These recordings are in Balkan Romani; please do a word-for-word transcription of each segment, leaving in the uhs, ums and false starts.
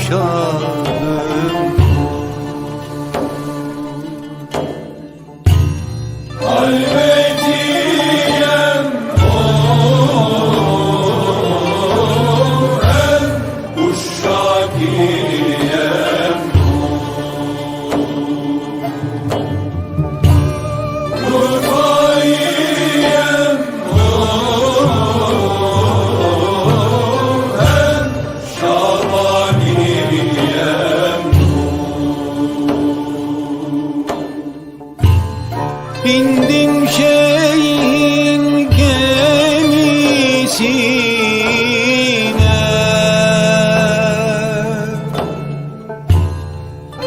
Şadım. Bindim şeyhin gemisine,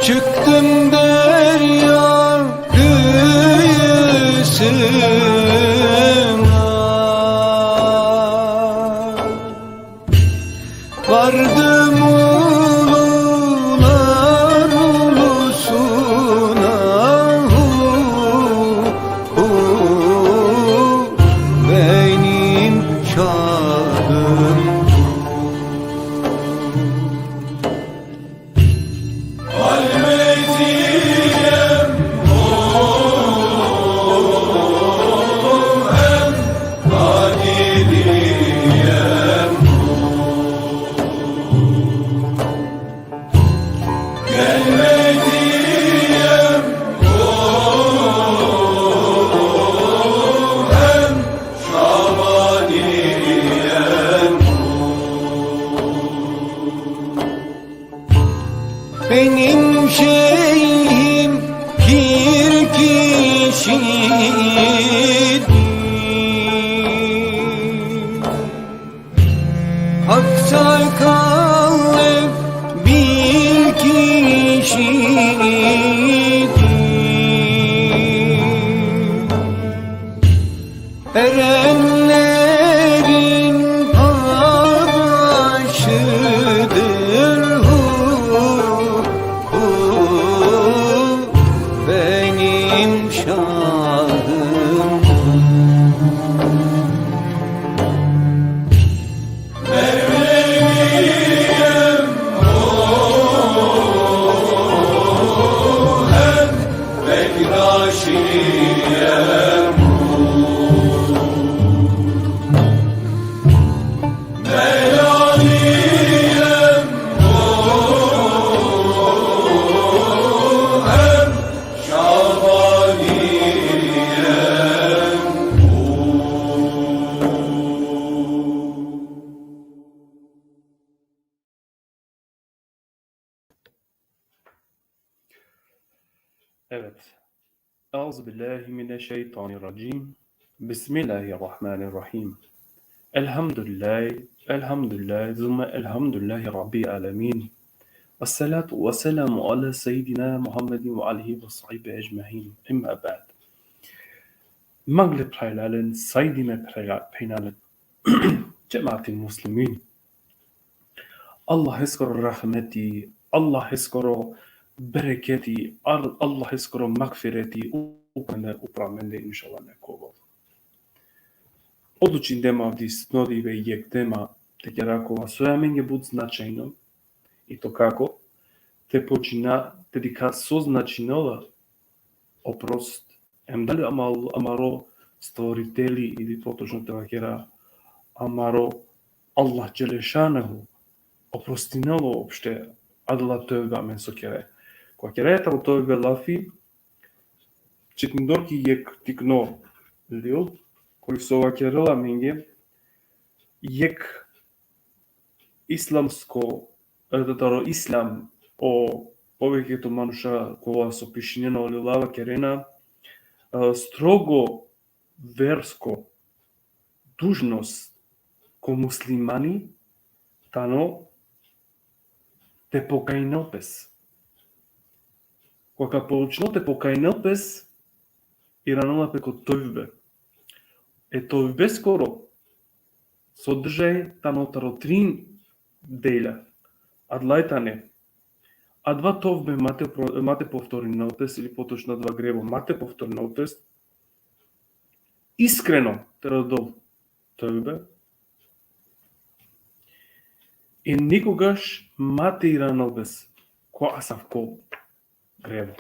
çıktım derya kıyısına. Vardım ulular ulusuna, hu, hu, benim şadım. Benim şeyhim bir kişidir. Aksakallı bir kişidir. Erenlerin paşadır, hu, hu, benim şadım. Evet. Euzu billahi mineşşeytanirracim. Bismillahirrahmanirrahim. Elhamdülillah, elhamdülillah, zümme elhamdülillahi rabbil alemin. Vessalatu vesselamu ala seyyidina Muhammedin ve alihi ve sahbihi ecmain. Emma ba'd. Mangle phralalen, sajdime phra-, phenjalen, džemati muslimin. Allaheskoro rahmeti, Allaheskoro bereketi, ar-, Allaheskoro magfireti, upro amende, upro amende, inšallah, neka ovel. Odlučindem avdisno dive jekh tema te kera kova so amenge but značajno, i to kako, te počina, te dikha so značinela oprost, em dali amal-, amaro Stvoriteli, ili potočno te vakera, amaro Allah dželle šanuhu oprostinela uopšte adala tovbe amen so kera. Kova kera taro tovbe lafi, čitindor ki jekh tikno lil, koj so vakerela amenge jekh islamsko, e, taro islam, o poveketo manuša kola so pišinena o lila vakerena, e, strogo versko dužnost ko muslimani tano te pokajnel pes. Koga poučinel te pokajnel pes, iranela pe ko tovbe. E tovbeskoro sodržaj tano taro trin delja. Adalaj tane: adava tovbe ma te pro-, ma te povtorinel pes, ili potočno adava grevo ma te povtorinel pes, iskreno te rodel tovbe. I nikogaš ma te iranel pes ko asavko grevo.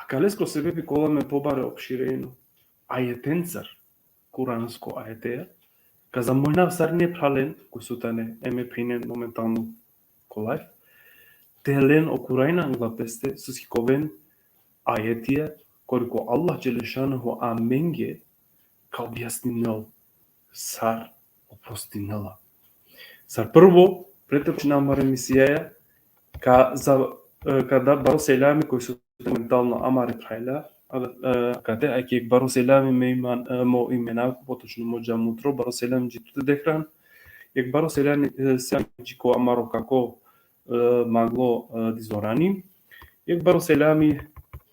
Akalesko sebepi ka ovel amen pobare opšireno. Ajetencar, kuransko ajeteja, ka zamolinav sarine phralen, koj so tane em e pheninen momentalno ko live, te len o Kurani angla peste, soske ka oven ajetija, kori ko Allah dželešanuhu amenge ka objasninel sar oprostinela. Sar prvo, pre te počina amare emisijaja, ka za, e, ka da baro selami koj so momentalno amare phralja, a, e, kate, ake jekh baro selami me iman, e, mo imenako, potočno mo dža Mutro, baro selami dži tute, Dehran, jekh baro selami, e, selami dži ko amaro kako, e, Manglo, e, Dizorani, jekh baro selami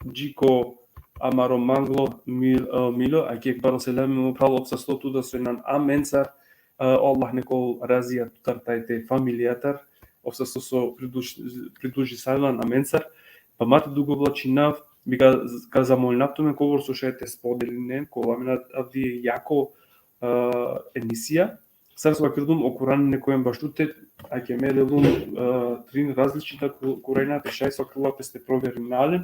dži ko amaro Manglo Mil-, e, Milo, ake jekh baro selami mo phral, ov sasto tu da so inan amencar, e, o Allah nek ol razija tutar thaj te familijatar, ov sasto so pridruž-, pridružisajlan amencar, pa ma te dugovlačinav, bi ka, ka zamolinav tumen kobor so šaj te spodelinen, ka ovel amen avdive jako, e, emisija. Sar so vakergjum, o Kurani nek oven baš tute, ake me lelum, e, trin različita ku-, Kurajna, te šaj so kerela peste proverinalen,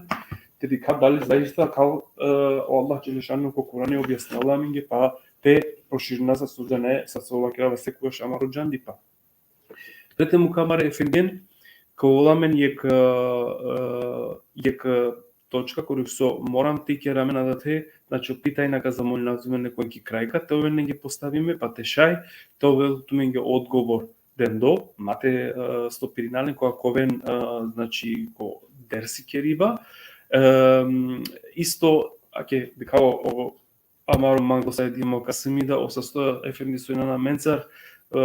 te dikha dali zaista kal, e, o Allah dželešanuhu ko Kurani objasnela amenge, pa te proširina, sar so džane, sar so vakerava, sekogaš amaro džandipa. Pre te muka amare efendien, ka ovel amen jekh, e, e, jekh, e, točka kori so moram te kera amen adathe, znači, o pitanja ka zamolinav tumen nekoj ki krajka te oven lenge postavime, pa te šaj te ovel tumenge odgovor dendo, ma te, e, stopirina len koga ka oven, e, znači, ko dersi keriba. Em, isto, ake, dikha o, o, amaro Manglo Said Imo Kasimi da, ov sasto efendi so inan amencar, e,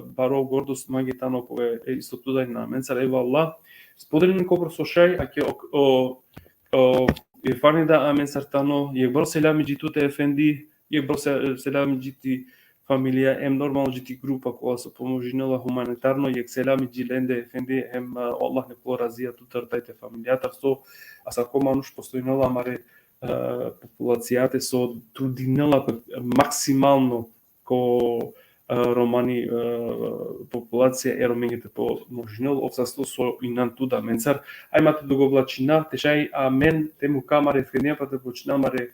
baro gordost mange tano koga, e, isto tu da inan amencar, evallah. Spodelinen kobor so šaj, ake o, o, o Irfani da amencar tano, jekh baro selami dži tute efendi, jekh baro se-, selami dži ti familija, em normalno dži ti grupa kola so pomožinela humanitarno, jekh selami dži lende efendi, em, e, Allah nek ol razija tutar thaj te familijatar so, asavko manuš postojinela amare, e, populacijate so trudinela pe maksimalno ko, e, romani, e, populacija e Romenge te pomožinel, ov sasto so inan tu da amencar. Aj ma te dugovlačina, te šaj amen te muka amare efendija, pa te počina amare,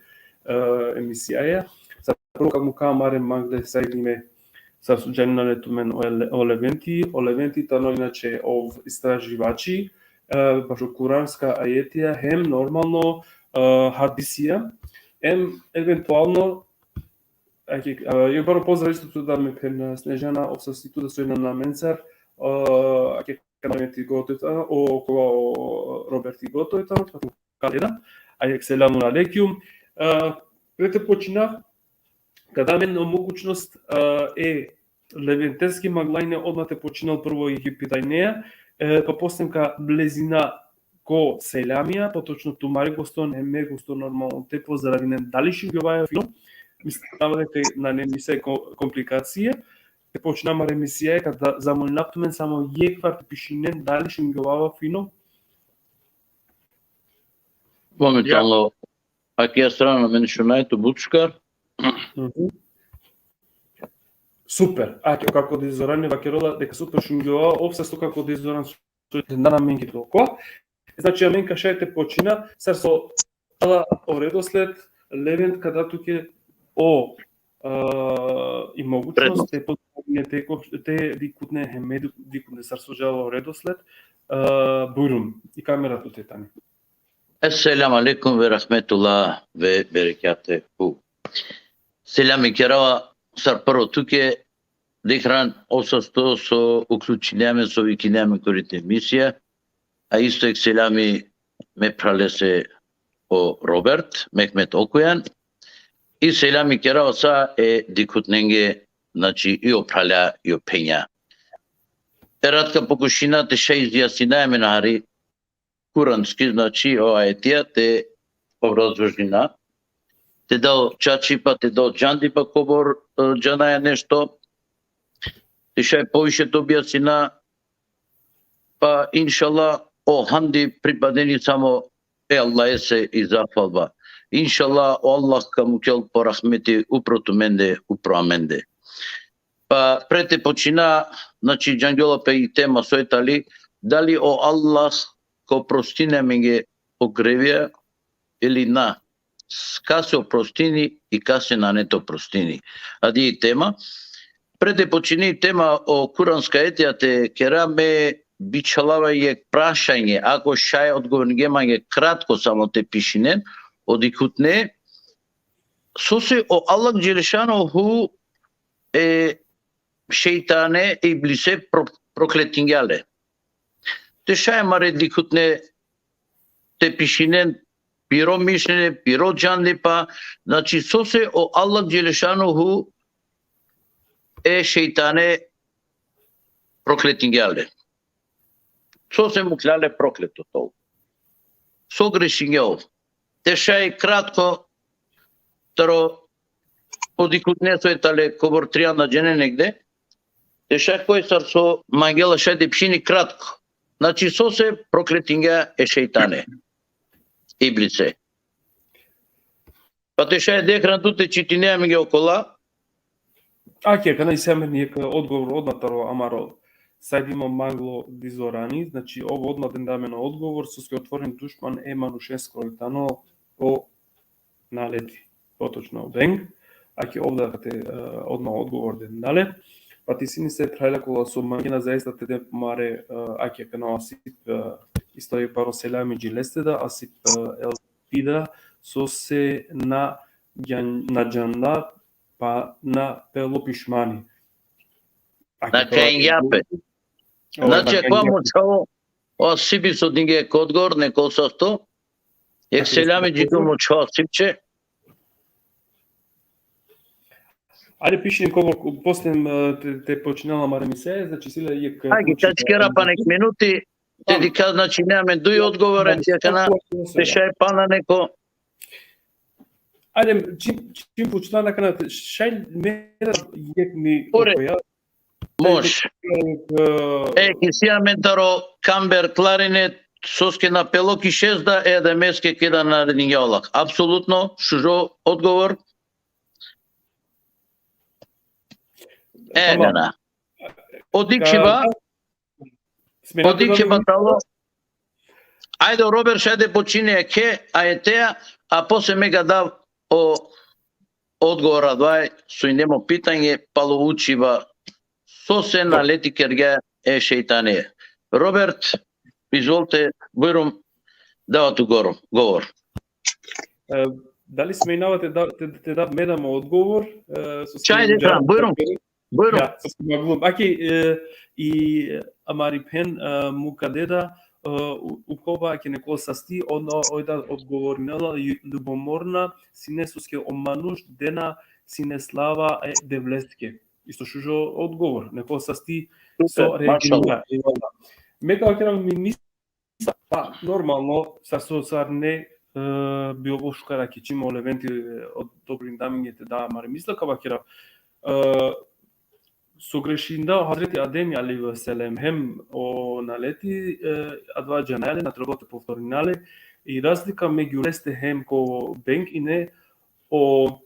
e, emisijaja. Sar prvo ka muka amare Mangle Said Ime, sar so džanena le tumen, o Le-, o Leventi, o Leventi tano inače ov istraživači, e, bašo kuranska ajetija, hem normalno, e, hadisija, hem eventualno, ake, e, jekh baro pozdrav isto tu da me phen, e, Snežana, ov sasto tu da so inan amencar, e, ake Leventi Goto tano, o, kova o Roberti Goto tano, pa tu ka le da, a jekh selamun alejkum. E, pre te počina, ka da amen o mogućnost, e, e Leventeski Manglajne odma te počinel prvo i pitajneja, e, pa posle ka blezina ko selamija, pa točno tumari goston, hem me goston normalno te pozdravinen, dali šungjovava fino, mislim deka nane misaj ko-, komplikacija, te počina amare emisija, ka da zamolinav tumen samo jekh far te pišinen, dali šungjovava fino. Momentalno, akija strana amen šunaja tut but šukar. Mhm. Super. Ake, kako da i Zorani vakerela deka super šungjovava, ov sasto kako da i Zoran so dana amenge tolko. Znači, amen ka šaj te počina, sar so džala o redosled, Levent ka da tuke o, e, i mogućnost te po-, te ko-, te dikhutne, hem me dikhutne sar so džala o redosled. E, bujrum, i kamera tute tani. Esselamu alejkum ve rahmetullah ve berekatuhu. Selami kerava sar prvo tuke, Dehran, ov sasto so uključinea amen, so viklinea amen kuri te emisija, a isto jekh selami me phralese o Robert, Mehmet Okujan, i selami kerava sa e dikhutnenge, znači, i o phralja, i o phenja. Erat ka pokušina te šaj izjasnina amen hari kuranski, znači, o ajetija te obrazložina, te dal čačipa, te dal džandipa kobor, e, džanaja nešto, te šaj poviše te objasnina, pa inšallah o hamdi pripadini samo e Allahese i zahvalba. Inšallah o Allah ka mukel po rahmeti upro tumende, upro amende. Pa pre te počina, znači, džangjola pe i tema soj tali, dali o Allah ka oprostini amenge o grevija ili na. Kas oprostini i kas nane te oprostini. Adi i tema. Pre te počini tema o kuranska etija te kera, me bičhalava jek prašanje, ako šaj odgovoringje mange kratko samo te pišinen, o dikhutne, sose o Allah Dželešanuhu e šejtane, e iblise pro-, prokletingja le. Te šaj amare dikhutne te pišinen piro mišljenje, piro džandipa, znači sose o Allah Dželešanuhu e šejtane prokletingja le. Sose mukhlja le prokleto tol. So grešingja ov. Te šaj kratko, taro o dikhutne soj tale kobor trianda džene negde, te šaj koj sar so mangela šaj te pišini kratko. Znači, sose prokletingja e šejtane, iblise. Pa te šaj dekran tu te čitine amenge okola. Ake, akana isi amen jek odgovor odma taro amaro Sajdimo Manglo Dizorani, znači, ov odma denda amen odgovor, soske otvoren dušman e manušenskoro tano o naleti, potočno o beng, ake ov da kate, e, odma odgovor denda le. Pa te sine se phralja kola so mangena zaista te den amare, e, ake akana o Asip, e, isto i paro selami dži leste da, Asip, e, el Pida, sose na džan-, na džanda, pa na pelo pišmani. Ake Na kajngja pe. Znači, akava mo čhavo, o Asipi so dingja jek odgovor, nek ol sasto. Jek selami dži tu mo čhavo Asipče. Ajde, pišin kobor, posle, e, te, te počinela amare emisija, znači, sile jek, e, Ajde, ka čekera pa nek minuti, te dikha, znači, nane amen duj odgovore, ti akana, te šaj pana neko. Ajde, čim, čim počna na kanal, šaj me jek mi. Ore. Mož. E, isi amen taro Kamber Klarinet, soske na pelo ki šest da, e, Ademeske keda naredingja o Allah. Apsolutno, šužo odgovor. E, tamam. Da, da. O dikhiba, o dikhiba talo. Ajde, Robert, šaj te počini e ke, a e teja, a posle me ka dav o odgovor, adava so ine mo pitanje, palo učiba, sose naleti kergja e šejtane. Robert, izvolite, bujrum, dava tu govor. E, dali smenava te da, te, te da me da mo odgovor? E, so šaj te da, bujrum. Bujrum. Ja, so smenava. Ake, e, i amari phen, e, Mukadeda, e, u-, ukova ke neko sasti, ono, oj da odgovorinela, lju-, ljubomorna sine soske o manuš dena sine slava e Devleske. Isto šužo odgovor, neko sasti so reagirina. Me ka vakerav mi, mi Pa, normalno, sa so sar ne, e, bi ovo šukar ake čim o Leventi, e, odobrinda amenge te da amare misla, ka vakerav. E, so grešinda o Hazreti Ademi alejhi ve sellem hem o naleti, e, adava džanaja le, na trebela te povtorina le, i razlika megju leste hem ko beng ine, o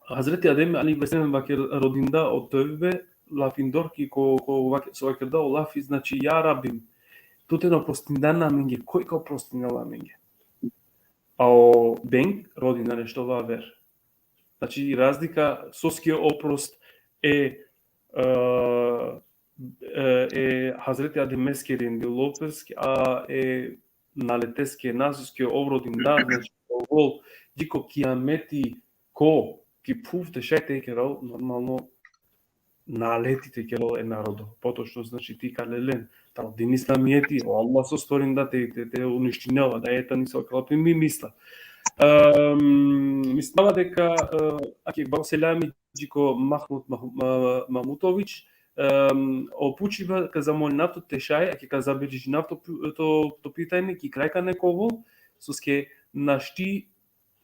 Hazreti Adem alejhi ve sellem vaker-, rodinda o tevbe, lafindor ki ko, ko vak-, so vakerda o lafi, znači, ja Rabim, tute na oprostinda amenge, koj ka oprostinela amenge? A o beng rodinda nešto aver. Znači, razlika soske oprost e, e, e, e Hazreti Ademeske rendilo peske, a e naleteske na, soske ov rodinda, znači, ovol, dži ko kijameti ko, ki phuv te šaj te kerol, normalno, naleti te kerol e narodo. Potočno, znači, ti ka lelen, taro din islamijeti, o Allah so stvorinda te, te, te uništinela, da e tani so kalapi mi misla. Em, mislava deka, e, ake, baro selami, dži ko Mahmut Mah-, Ma-, Mahmutović, em, o pučiba ka zamolinav to te šaj, ake ka zabeležinav to pu-, to, to pitanje, ki kraj ka nek ovol, soske našti,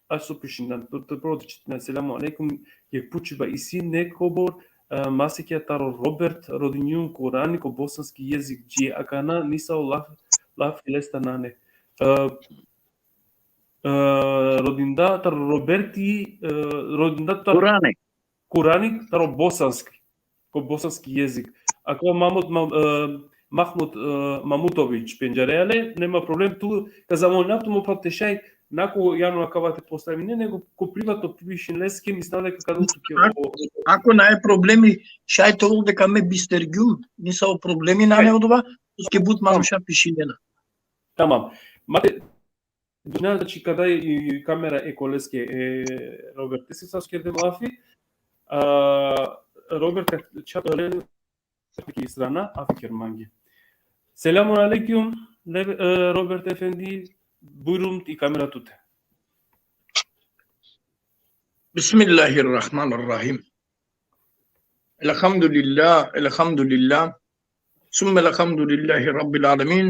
a so pišinda, to, to prvo te čitina, selamu alejkum, jek pučiba isi nekobor, e, masekja taro Robert, rodinjum Kurani ko bosanski jezik, dži akana nisavo laf-, lafi lesta nane. E, e, rodinda taro Roberti, e, rodinda taro Kurani. Kurani taro bosanski. po bosanski jezik. Ako Mahmud, Ma-, e, Mahmud, e, Mahmutović pendžarea le, nema problem, tu ka zamolinav tu, mo phral, te šaj, nako jano akava te postavine, nego ko privatno pišin leske, mislam deka ka dol tuke o, o, Ako nane problemi, šaj te ovel deka me bistergjum, nisavo problemi nane odova, soske but manuša pišinena. Tamam. Mate, džana, znači, ka da i kamera e koleske, e, Robert, te si sa kerdem lafi, a, Robert, ka čha len ki strana, afi ker mange. Selamun alejkum, Le-, e, Robert Efendi, bujrum, i kamera tute. بسم الله الرحمن الرحيم. الحمد لله، الحمد لله. ثم الحمد لله رب العالمين.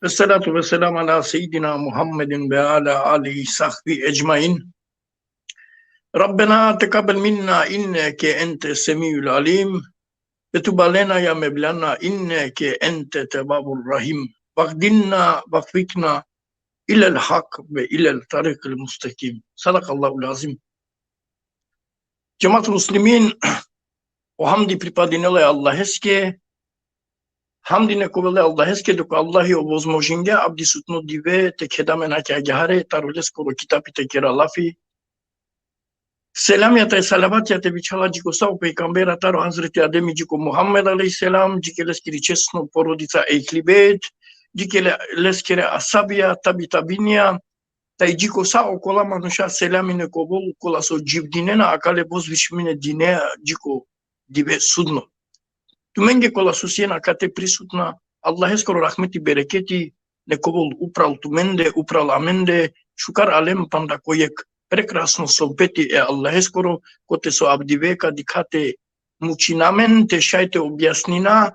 والصلاة والسلام على سيدنا محمد وعلى آله وصحبه أجمعين. ربنا تقبل منا إنك أنت السميع العليم. وتب علينا يا مولانا إنك أنت التواب الرحيم. واهدنا ووفقنا إلى الحق وإلى الطريق المستقيم. صدق الله العظيم. Džemat muslimin, o hamdi pripadinela e Allaheske, hamdi nek ovel e Allaheske, dok o Allahi ovozmožingja avdisutno dive te keda amen ake agjaar, taro leskoro kitapi te kera lafi. Selamija te, salavatija te bičhala dži ko sa o pejgambera, taro Hazreti Ademi dži ko Muhammed alejhi selam, dži ke leskiri česno porodica, ehli bejt, dži ke le-, leskere ashabija, tabi tabinija, taj dži ko sa okola manuša, selami nek ovel, kola so dživdinena akale vozvišmine dine, dži ko dive sudno. Tumenge kola so sien akate prisutna, Allaheskoro rahmeti, bereketi nek ovel upral tumende, upral amende, šukar alem panda ko jekh prekrasno sohbeti e Allaheskoro, kote so avdive ka dikha te mučina amen te šaj te objasnina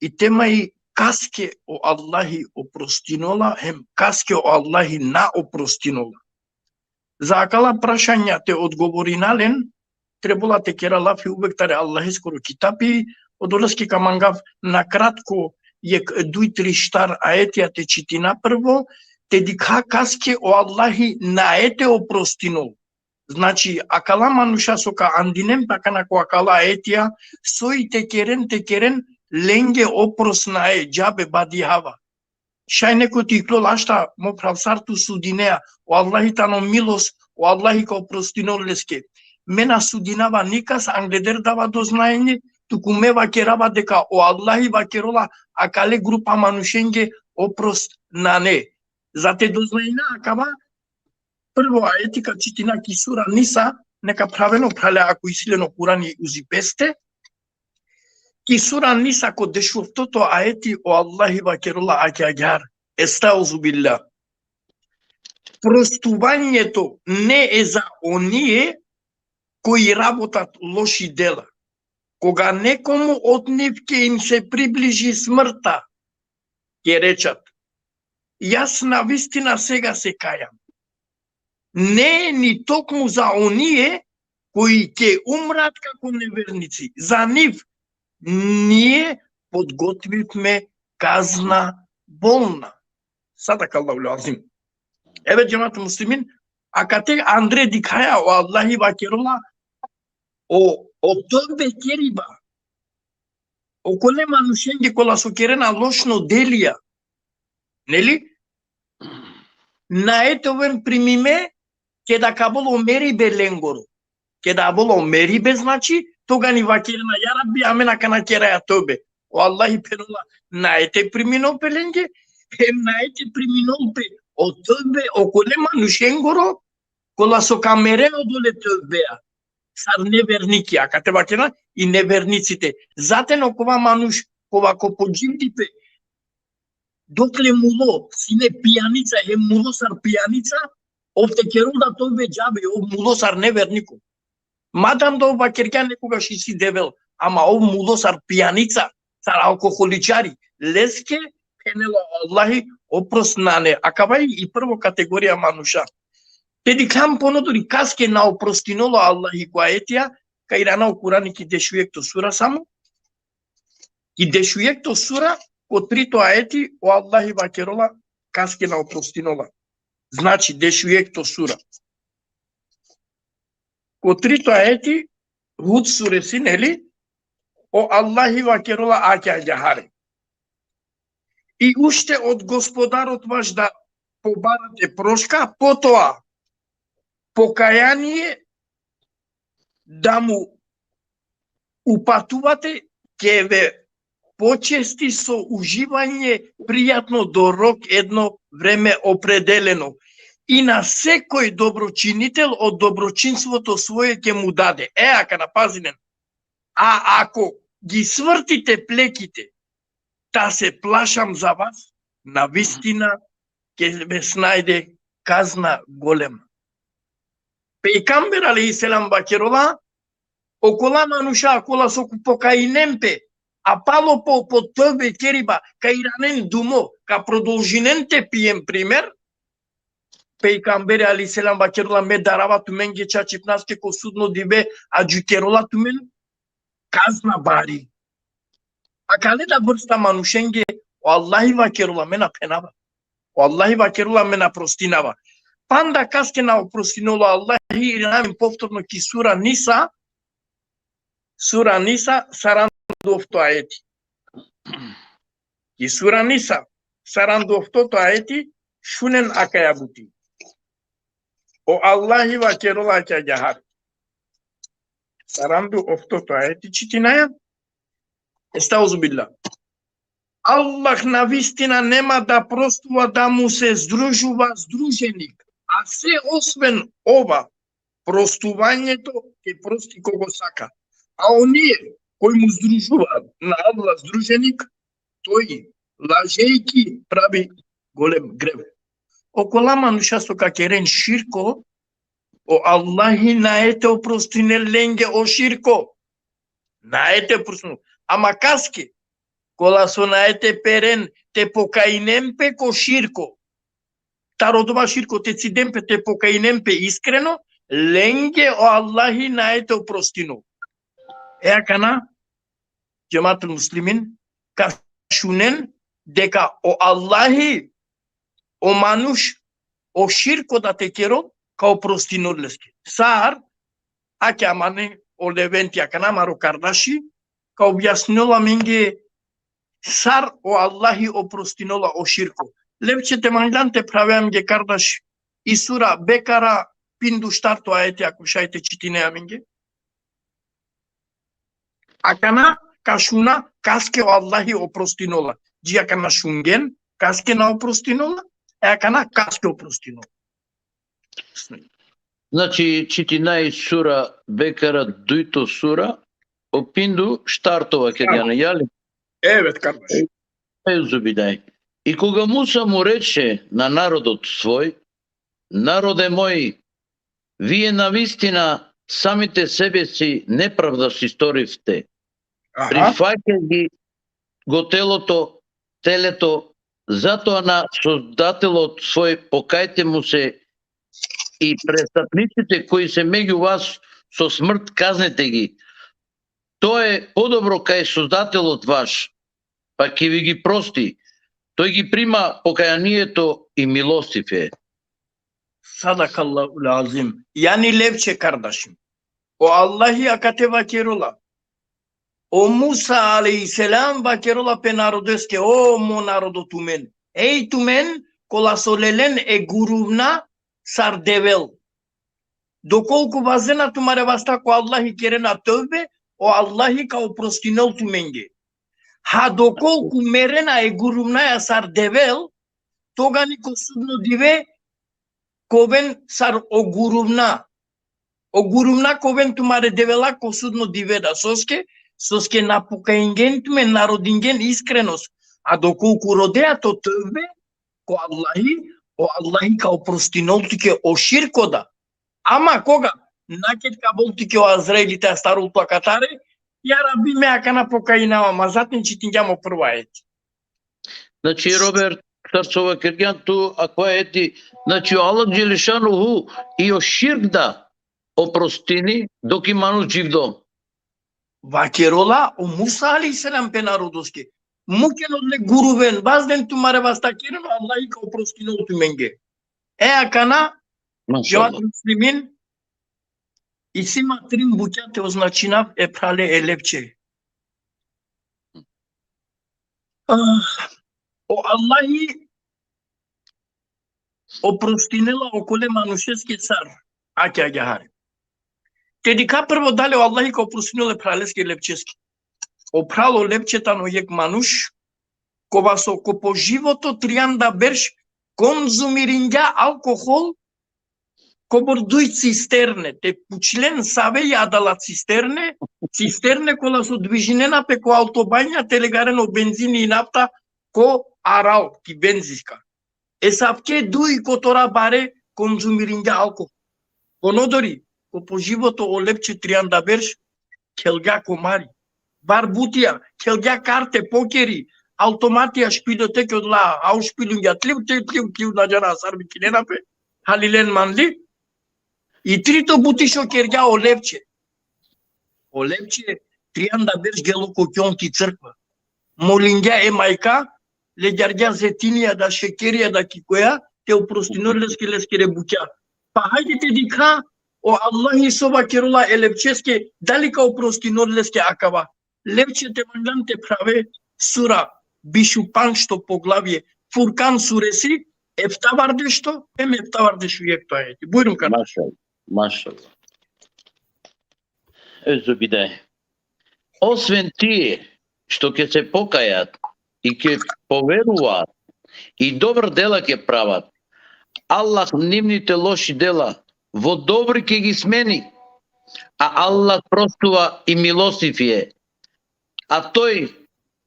i tema i kaske o Allahi oprostinola, hem kaske o Allahi na oprostinola. Za akala prašanja te odgovorina len, trebola te kera lafi uvek tari Allaheskoro kitapi, odoleske ka mangav na kratko jekh duj, tri, štar ajetija te čitina prvo, te dikha kaske o Allahi nae te oprostinol. Znači, akala manuša so ka andinen pe akana ko akala ajetija, soj te keren, te keren, lenge oprost nae, džabe, badihava. Šaj neko te iklol ašta, mo phral, sar tu sudinea, o Allahi tano milos, o Allahi ka oprostinol leske. Me na sudinava nikas, angleder dava doznanje, tuku me vakerava deka o Allahi vakerola akale grupa manušenge oprost nane. Za te doznajna akava, prvo ajeti ka čitina ki sura Nisa, neka phravena o phralja ako isi len o Kurani uzi peste. Ki sura Nisa ko dešuoftoto ajeti o Allahi vakerola ake agjaar. Estauzubillah. Prostuvanjeto ne e za onie koji rabotat loši dela. Koga nekomu od nivke im se približi smrta, ke rečat: Jaz na vistina sega se kajam. Ne, ni tokmu za onie koji ke umrat kako nevernici. Za niv nie podgotviv me kazna bolna. Sadakallahul azim. Evo, džemat muslimin, akate andre dikhaja o Allahi vakerola o, o tovbe keriba okole manušenge kola so kerena lošno delija. Neli? Nae te oven primime, keda ka avol o meribe lengoro. Keda avol o meribe, znači, togani vakerena: Ja Rabbi, amen akana keraja tovbe. O Allahi phenola: Nae te priminol pe lenge, hem nae te priminol pe o tovbe okole manušengoro, kola so ka meren odole tovbea. Sar nevernikija, akate vakerena i nevernicite. Zaten okova manuš, kova ko podživdipe, dokle mulo, sine pijanica, hem mulo sar pijanica, ov te kerol da tovbe, džabe, ov mulo sar neverniko. Madam da ov vakergja nekogaš isi Devel, ama ov mulo sar pijanica, sar alkoholičari, leske phenela o Allahi oprost nane. Akava i prvo kategorija manuša. Te dikhlam ponodori kaske na oprostinola o Allahi ko ajetija, ka irana o Kurani ki dešujekhto sura samo. Ki dešujekhto sura, ko trito ajeti, o Allahi vakerola kaske na oprostinola. Znači, dešujekhto sura. Ko trito ajeti, Hud suresi, neli? O Allahi vakerola, ake agjaar. I ušte od Gospodarot vaš da pobara te proška, po toa pokajanie da mu upatuvate, ke ve počesti so uživanje prijatno do rok edno vreme opredeleno. I na sekoj dobročinitel od dobročinstvo to svoje ke mu dade. E, akana pazinen. A ako gi svrtite plekite, ta se plašam za vas, na vistina ke ve snajde kazna golema. Pejgamber alejhi selam vakerola, okola manuša, kola so pokajinen pe, a palo po, po tövbe keriba, ka iranen dumo, ka prodolžinen te pijen, primer, Pejgamberi alejhi selam vakerola, me darava tumenge čačipnaske ko sudno dive, a džukerola tumen kazna bari. Akale da vrsta manušenge, o Allahi vakerola, me na phenava. O Allahi vakerola, me na prostinava. Panda kaske na oprostinola o Allahi, irinamen povtorno ki sura Nisa, sura Nisa, sarandu ofto ajeti. Ki sura Nisa, sarandu ofto to ajeti, šunen akaja buti. O Allahi vakerola ake agjaar. Sarandu ofto to ajeti čitinaja. Estauzubillah. Allah na vistina nema da prostuva da mu se združuva združenik, a se osven ova, prostuvanje to ke prosti kogo saka. A onije koj mu združuva na Allah združenik, toj lažejki pravi golem grev. Okola manuša so ka keren širko, o Allahi nae te oprostinel lenge o širko. Nae te oprostinel. Ama kaske, kola so nae te peren te pokajinen pe ko širko, taro dova širko te ciden pe te pokajinen pe iskreno, lenge o Allahi nae te oprostinel. E akana, džematul muslimin, ka šunen deka o Allahi, o manuš, o širko da te kerol, ka oprostinol leske. Sar, ake amane o Leventi akana, amaro kardaši, ka objasninol amenge sar o Allahi oprostinola o širko. Levče, te manglan te phrave amenge kardaš i sura Bekara, pindu štarto ajeti, ako šaj te čitine amenge. Akana ka šuna kaske o Allahi oprostinola. Dži akana šungen kaske na oprostinola, e akana kaske oprostinola. Znači, čitinaja sura Bekara, dujto sura, o pindu štarto vakergjana, jali? Evet, kardaš. Euzubillah. И кога Муса му рече на народот свој: Народе мој, вие навистина самите себе си неправда си сторивте, Aha. Прифаќајќи го телото, телето, затоа на Создателот свој покајте му се и престапниците кои се меѓу вас со смрт казнете ги. Тоа е подобро кај Создателот ваш, па ќе ви ги прости. Тој ги прима покаянието и милостив е. Sadakallahul azim. Jani, Levče, kardašim, o Allahi akate vakerola. O Musa alejhi selam vakerola pe narodeske: O mo narodo tumen, ej tumen kola so lelen e guruvna sar devel. Dokolku vazdena tumare vasta ko Allahi, kerena tövbe, o Allahi ka oprostinol tumenge. Ha dokolku merena e guruvnaja sar devel, togani ko sudno dive ka oven sar o guruvna. O guruvna ka oven tumare devela ko sudno dive da. Soske? Soske na pokajingen tumen, na rodingen iskrenost. A dokolku rodea to tövbe ko Allahi, o Allahi ka oprostinol tuke o širko da. Ama koga? Na ked ka bol tuke o Azraili te astarol tu akatare: Ja Rabbi, me akana pokajinava, ma zatim čitingjam o prvo ajeti. Znači, Robert, sar so vakergjan tu, akava ajeti, znači, o Allah Dželešanuhu i o širk da oprostini dok i manuš dživdo. Vakerola o Musa alejhi selam pe narodoske: Muken odle guruven, vazden tumare vasta, keren, o Allahi ka oprostinol tumenge. E akana, džemat Mašallah. Muslimin, isi ma trin bukja te označinav, e phrale, e Levče. Ah, o Allahi oprostinela okole manušeske sar. Ake agjaar. Te dikha prvo dali o Allahi ka oprostinel e phraleske, lepčeske. O phral o lepče tano jekh manuš, kova so ko po životo trianda berš konzumiringja alkohol, kobor duj cisterne, te pučlen save i adala cisterne, cisterne kola so dvižinena pe ko autobanja, te legaren o benzini i nafta ko aral, ki benzinska. E savke duj kotora bare konzumiringja alkohol. Onodori, ko po životo o lepče trianda berš, khelgja komari. Bar butija, khelgja karte, pokeri, automatija, špiloteke, odola, a o špilungja, tliu, tliu, tliu, tliu, na džana sar vikinena pe, halilen manli. I trito buti so kergja o lepče. O lepče, trianda berš gelo ko kjom ki crkva. Molingja e majka, legjargja zetinija da šekerija da ki koja, te oprostinol leske leskere bukja. Pa hajde te dikha, o Allahi so vakerela e lepčeske, dali ka oprostinol leske akava. Lepče, te mangan te phrave, sura, biš u pandžto poglavje, Furkan suresi, eftavardešto, em eftavardeš u jekto ajeti. Bujrum, kardeši. Mašallah, mašallah. Euzubillahi. Освен тие што ќе се покајат и ќе поверуваат и добра дела ќе прават, Аллах нивните лоши дела во добри ќе ги смени, а Аллах простува и милостив е. А тој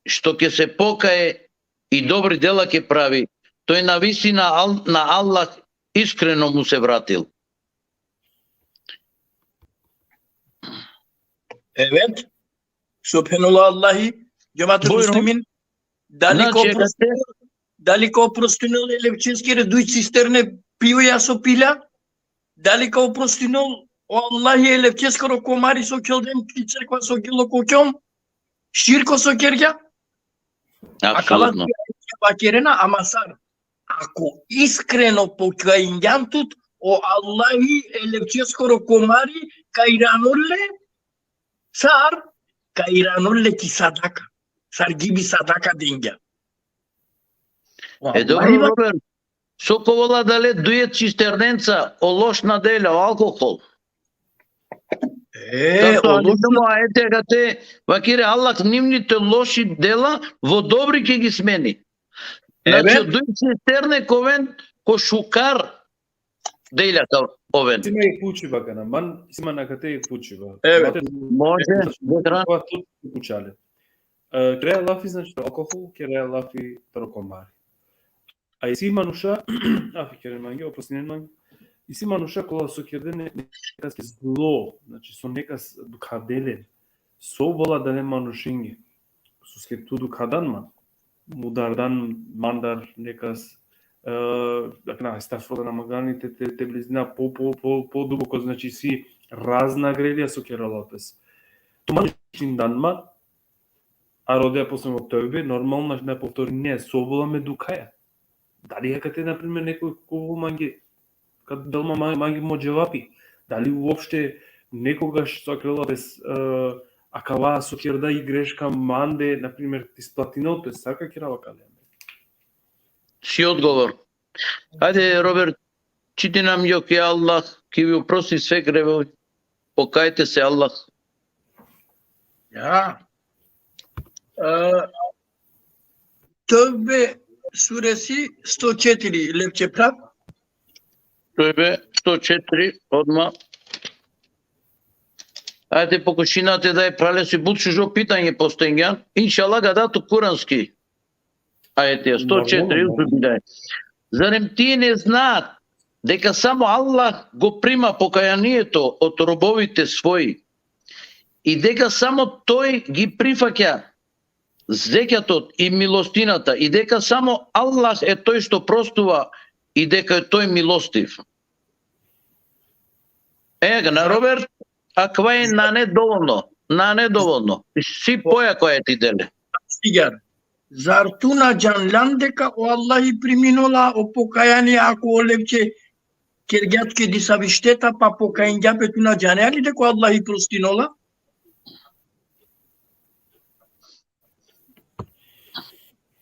што ќе се покае и добри дела ќе прави, тој навистина ал-, на Аллах искрено му се вратил. Evet. Subhanallah, Allahi, džematul muslimin. Dali ka oprostinol, dali ka oprostinol e lepčeskere duj cisterne pijoja so pilja? Dali ka oprostinol o Allahi e lepčeskoro komari so khelden ki crkva, so gelo ko kjom? Širko so kergja? Apsolutno. Akala vakerena, ama sar. Ako iskreno pokaingjan tut, o Allahi e lepčeskoro komari ka iranol le, sar, ka iranol le ki sadaka. Sar gibi sadaka dingja. E, dobro, Robert, so ka ovel adale duje cisternenca, o lošna dela, o alkohol. E, zato o lošna, ajete akate vakeri, Allah nivните лоши дела во добри ќе ги смени. Znači, o duj cisterne ka oven ko šukar dela ka oven. Isi ma jekh pučiba akana, man, isi ma akate jekh pučiba. Evet. Može, pučale. E, keraja lafi, znači, alkohol, keraja lafi taro komari. A isi manuša, afi keren mange, oprostinen mange, isi manuša kola so kerdene ne-, nekas zlo, znači, so nekas dukhadele, so ovel adale manušenge, soske tu dukhadan man, mudardan mandar nekas, e, dakle, na, estagfirullah, na mangani te, te, te blizina po, po, po, po duboko, znači, isi razna grelija so kerela pes. Tu manuš indan man, a rodea posle o tevbe, normalno na povtorine, so ovel me dukhaja. Dali akate, na primer, nekoj ka ovel mange, ka del ma-, mange mo dževapi. Dali uopšte nekogaš so kerela pes, e, akava so kerda i greška mande, na primer, te isplatinel pes, sar ka kerava akale? Si odgovor. Ajde, Robert, čiti nam jok, ja Allah, ki vi oprosti sve grevoj, pokajte se, Allah. Ja. E, Tevbe suresi sto četiri, lepče phral. Tevbe sto četiri, odma. Ajde, pokušinate da e phralesi but šužo pitanje postavingjan. Inšallah, ga da tu kuranski. Ajeti sto četiri, normalno, normalno. Uzbillah. Zarem tije ne znaat deka samo Allah go prima pokajaniето од робовите своји и дека само тој ги прифаќа зекјатот и милостината и дека само Allah е тој што простува и дека е тој милостив? Е, на Роберт, akava e nane dovoljno, nane dovoljno. Si pojako ajeti dele. Sigar. Zar tu na džanljan deka o Allahi priminola o pokajanje ako o lepče kergja tuke disavi šteta, pa pokajingja pe, tu na džanea li deka o Allahi prostinola?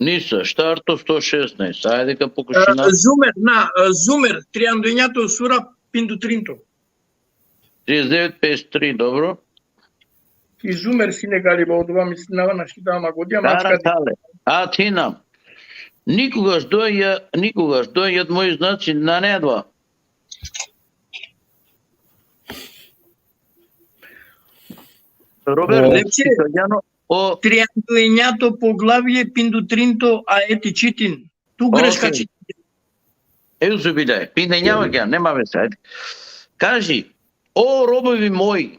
Nisa, štarto sto šesnaest. Ajde ka pokušina. Zumer, na, Zumer, trianda dunjato sura, pinda trinto. Trideset devet pedeset tri, dobro. I Zumer sine galiba, odova mislinava, našti da ma godija, Tara tale. Atina. Nikogaš do ja, nikogaš do jad moj, znači, na nedva. Robert, Lepše. Italiano, o Trianda dunjato poglavlje, pinda trinto ajeti, čitin. Tu greška Okej. Čitin. Euzubilaj, pindenjava ga, nema veze, ajde. Kaži, o robovi moji,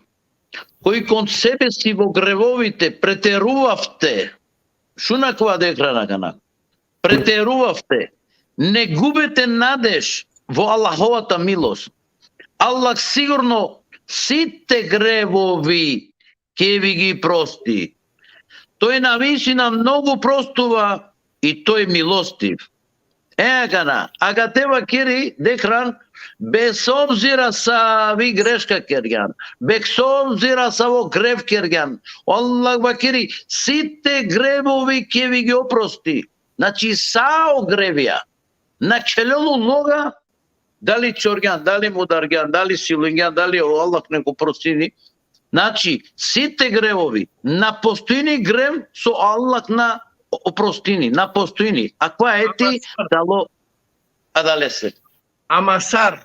koji kon sebe si vo grevovite preteruvavte, šun akava dekhrana kana, preteruvavte, ne gubete nadež vo Allahovata milost. Allah sigurno site grevovi ke vi gi prosti. Toj na visina mnogo prostuva i toj milostiv. E akana, akate vakeri, dekhran, bez obzira savi greška kergjan, bez obzira savo grev kergjan, Allah vakeri, site grevovi ke vi gi oprosti. Znači, sa o grevija, na khelel uloga, dali čorgjan, dali mudargjan, dali silungjan, dali o Allah nek oprostini. Znači, site grevovi, na postojini grev so Allah na oprostini, na postojini. Akava ajeti tano adalese. Ama sar.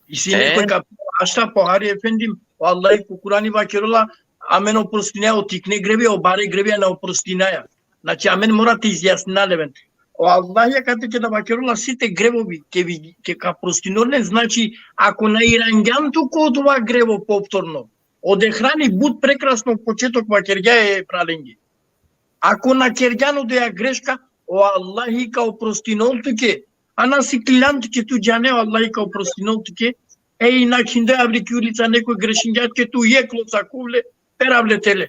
Isi E? Nekoj ka, a štar pohari efendim, o Allahi ko Kurani vakerela, amen oprostinaja o tikne grevi, o bare grevi na oprostinaja. Znači, amen mora te izjasnina leven. O Allahi akate keda vakerela site grevovi, ke vi, ke ka prostinol len, znači, ako na irangjan tu ko odova grevo povtorno, o dehrani but prekrasno početok vakergja e pralenge. Ako na kergjan odoja greška, o Allahi ka oprostinol tuke, a na siklilan tuke, tu džane o Allahi ka oprostinol tuke, e, i na khinde avri ki ulica nekoj grešingja tuke, tu jekh loca kuvle, perav le tele.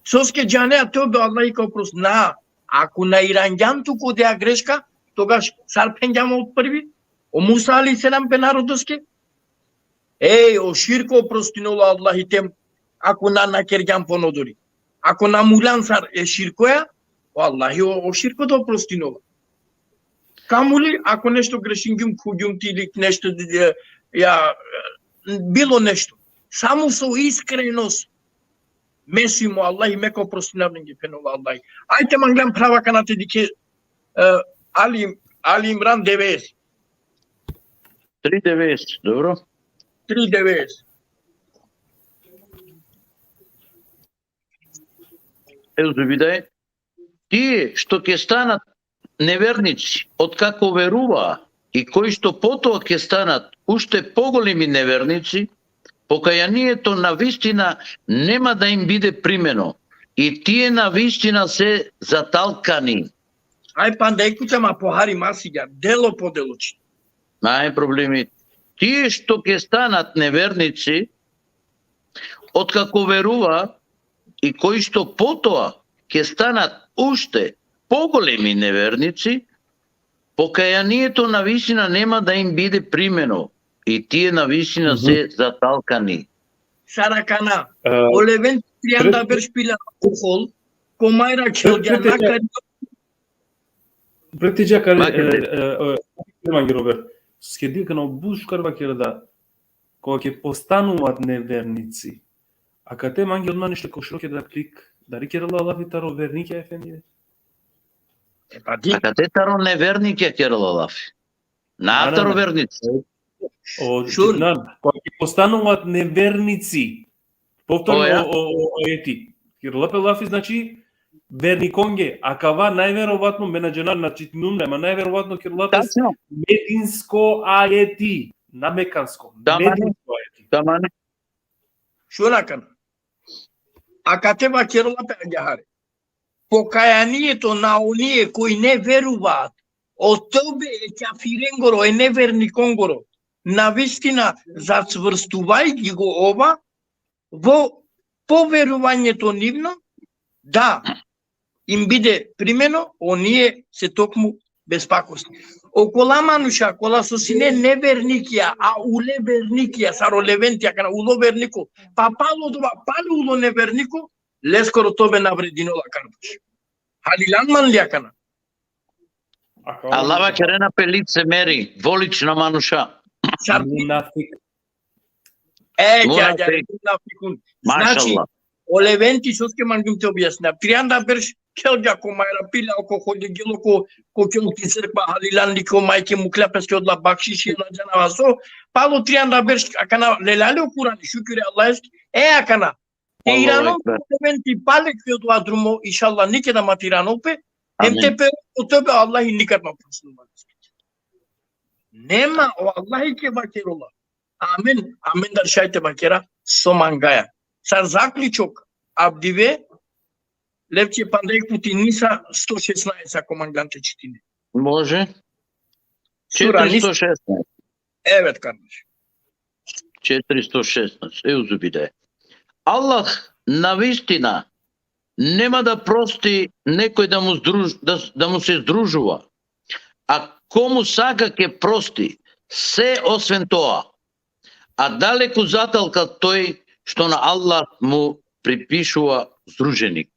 Soske džane a te o Allahi ka oprost-, na, ako na irangjan tu ko odoja greška, togaš sar phengjam o prvi, o Musa alejhi selam pe narodoske, ej, o širko oprostinol o Allahi tem, ako na, na kergjan pono dori. Ako na muljan sar e širkoja, o Allahi o, o širko da oprostinol. Kamoli, ako nešto grešingjum, khugjum ti ili nešto, e, ja, e, bilo nešto. Samo so iskrenost, me sijum o Allahi, me ka oprostinav lenge, phenol o Allahi. Ajde, manglam prava kana te dikhe, e, Ali, Ali Imran devedeset. Tri devedeset, dobro? Tri devedeset. Euzubilaj. Тие што ќе станат неверници, откако веруваа, и кои што потоа ќе станат уште поголеми неверници, покаянието на вистина нема да им биде примено, и тие на вистина се заталкани. Aj, panda jekh puta ma pohari, ma sigja, delo po delo čitin. Naj problemi. Тие што ќе станат неверници, откако верува, и кои што потоа ќе станат уште поголеми неверници, покаянието на вистина нема да им биде примено, и тие на вистина се заталкани. Sar akana, e, o Levent trianda berš pila alkohol, ko majra khelgja, na kari. Brate, džakar, e, e, e, mange Robert, soske dikh kana o but šukar vakerda, koga ke postanuvat nevernici. Akate mange odma nešto ko širok da klik, dari kerela lafi taro vernikja, efendi? E, pa dikh. Akate taro nevernikja kerela lafi. Na taro vernici. O, šun. Koga ke postanuvat nevernici. Povtorno, o, o, o ajeti. Kerela pe lafi, znači, vernikonge, akava najverovatno, me na džanav, na čitinum le, ama najverovatno kerela pe medinsko ajeti, na mekansko, medinsko ajeti. Tamam. Šun akana. Akate vakerela pe agjahar. Pokajaniето на оние кои не веруваат, o tevbe e kafirengoro, e nevernikongoro, na vistina zacvrstuvajgi go ova, vo poveruvanje to nivno, da im bide primeno, onije se tokmu bespakosni. Okola manuša, kola so sine nevernikija, a ule vernikija, sar o Leventi akana, ulo verniko, pa palo dova, pale ulo neverniko, leskoro tobe navredinola, kardaš. Halilan man li akana? Allah vakerena pe licemeri, dvolična manuša. Munafik. E, ja, ja, munafikun. Znači, mašallah. O Leventi, soske mangum te objasninav. Trianda berš kelgja ko majra, pila alkoholi, gelo ko, ko kjol ki crkva, halilan li ko majke, mukla peske odola bakšiši, na džanav so. Palo trianda berš, akana lelja li o Kurani, šukir e Allaheske. E, akana. Te iranol pe, o Leventi, pale ki odova drumo, inšallah, nikeda ma te iranol pe. Hem te perol o tobe, o Allahi nikad ma prostinol. Nema, o Allahi ke vakerola. Amen, amen, dar šaj te vakera so mangaja. Sar zaključok, avdive, Levče, panda jekh puti Nisa sto šesnaest, ako mangan te čitine. Može. Sura Nisa. Četiristo šesnaest. Evet, kardaš. Četiristo šesnaest. Euzubillah. Allah navistina nema da prosti nekoj da mu združ-, da, da mu se združuva. A komu saka ke prosti, se osven toa. A daleku zatalka toj što na Allah mu pripišuva združenik.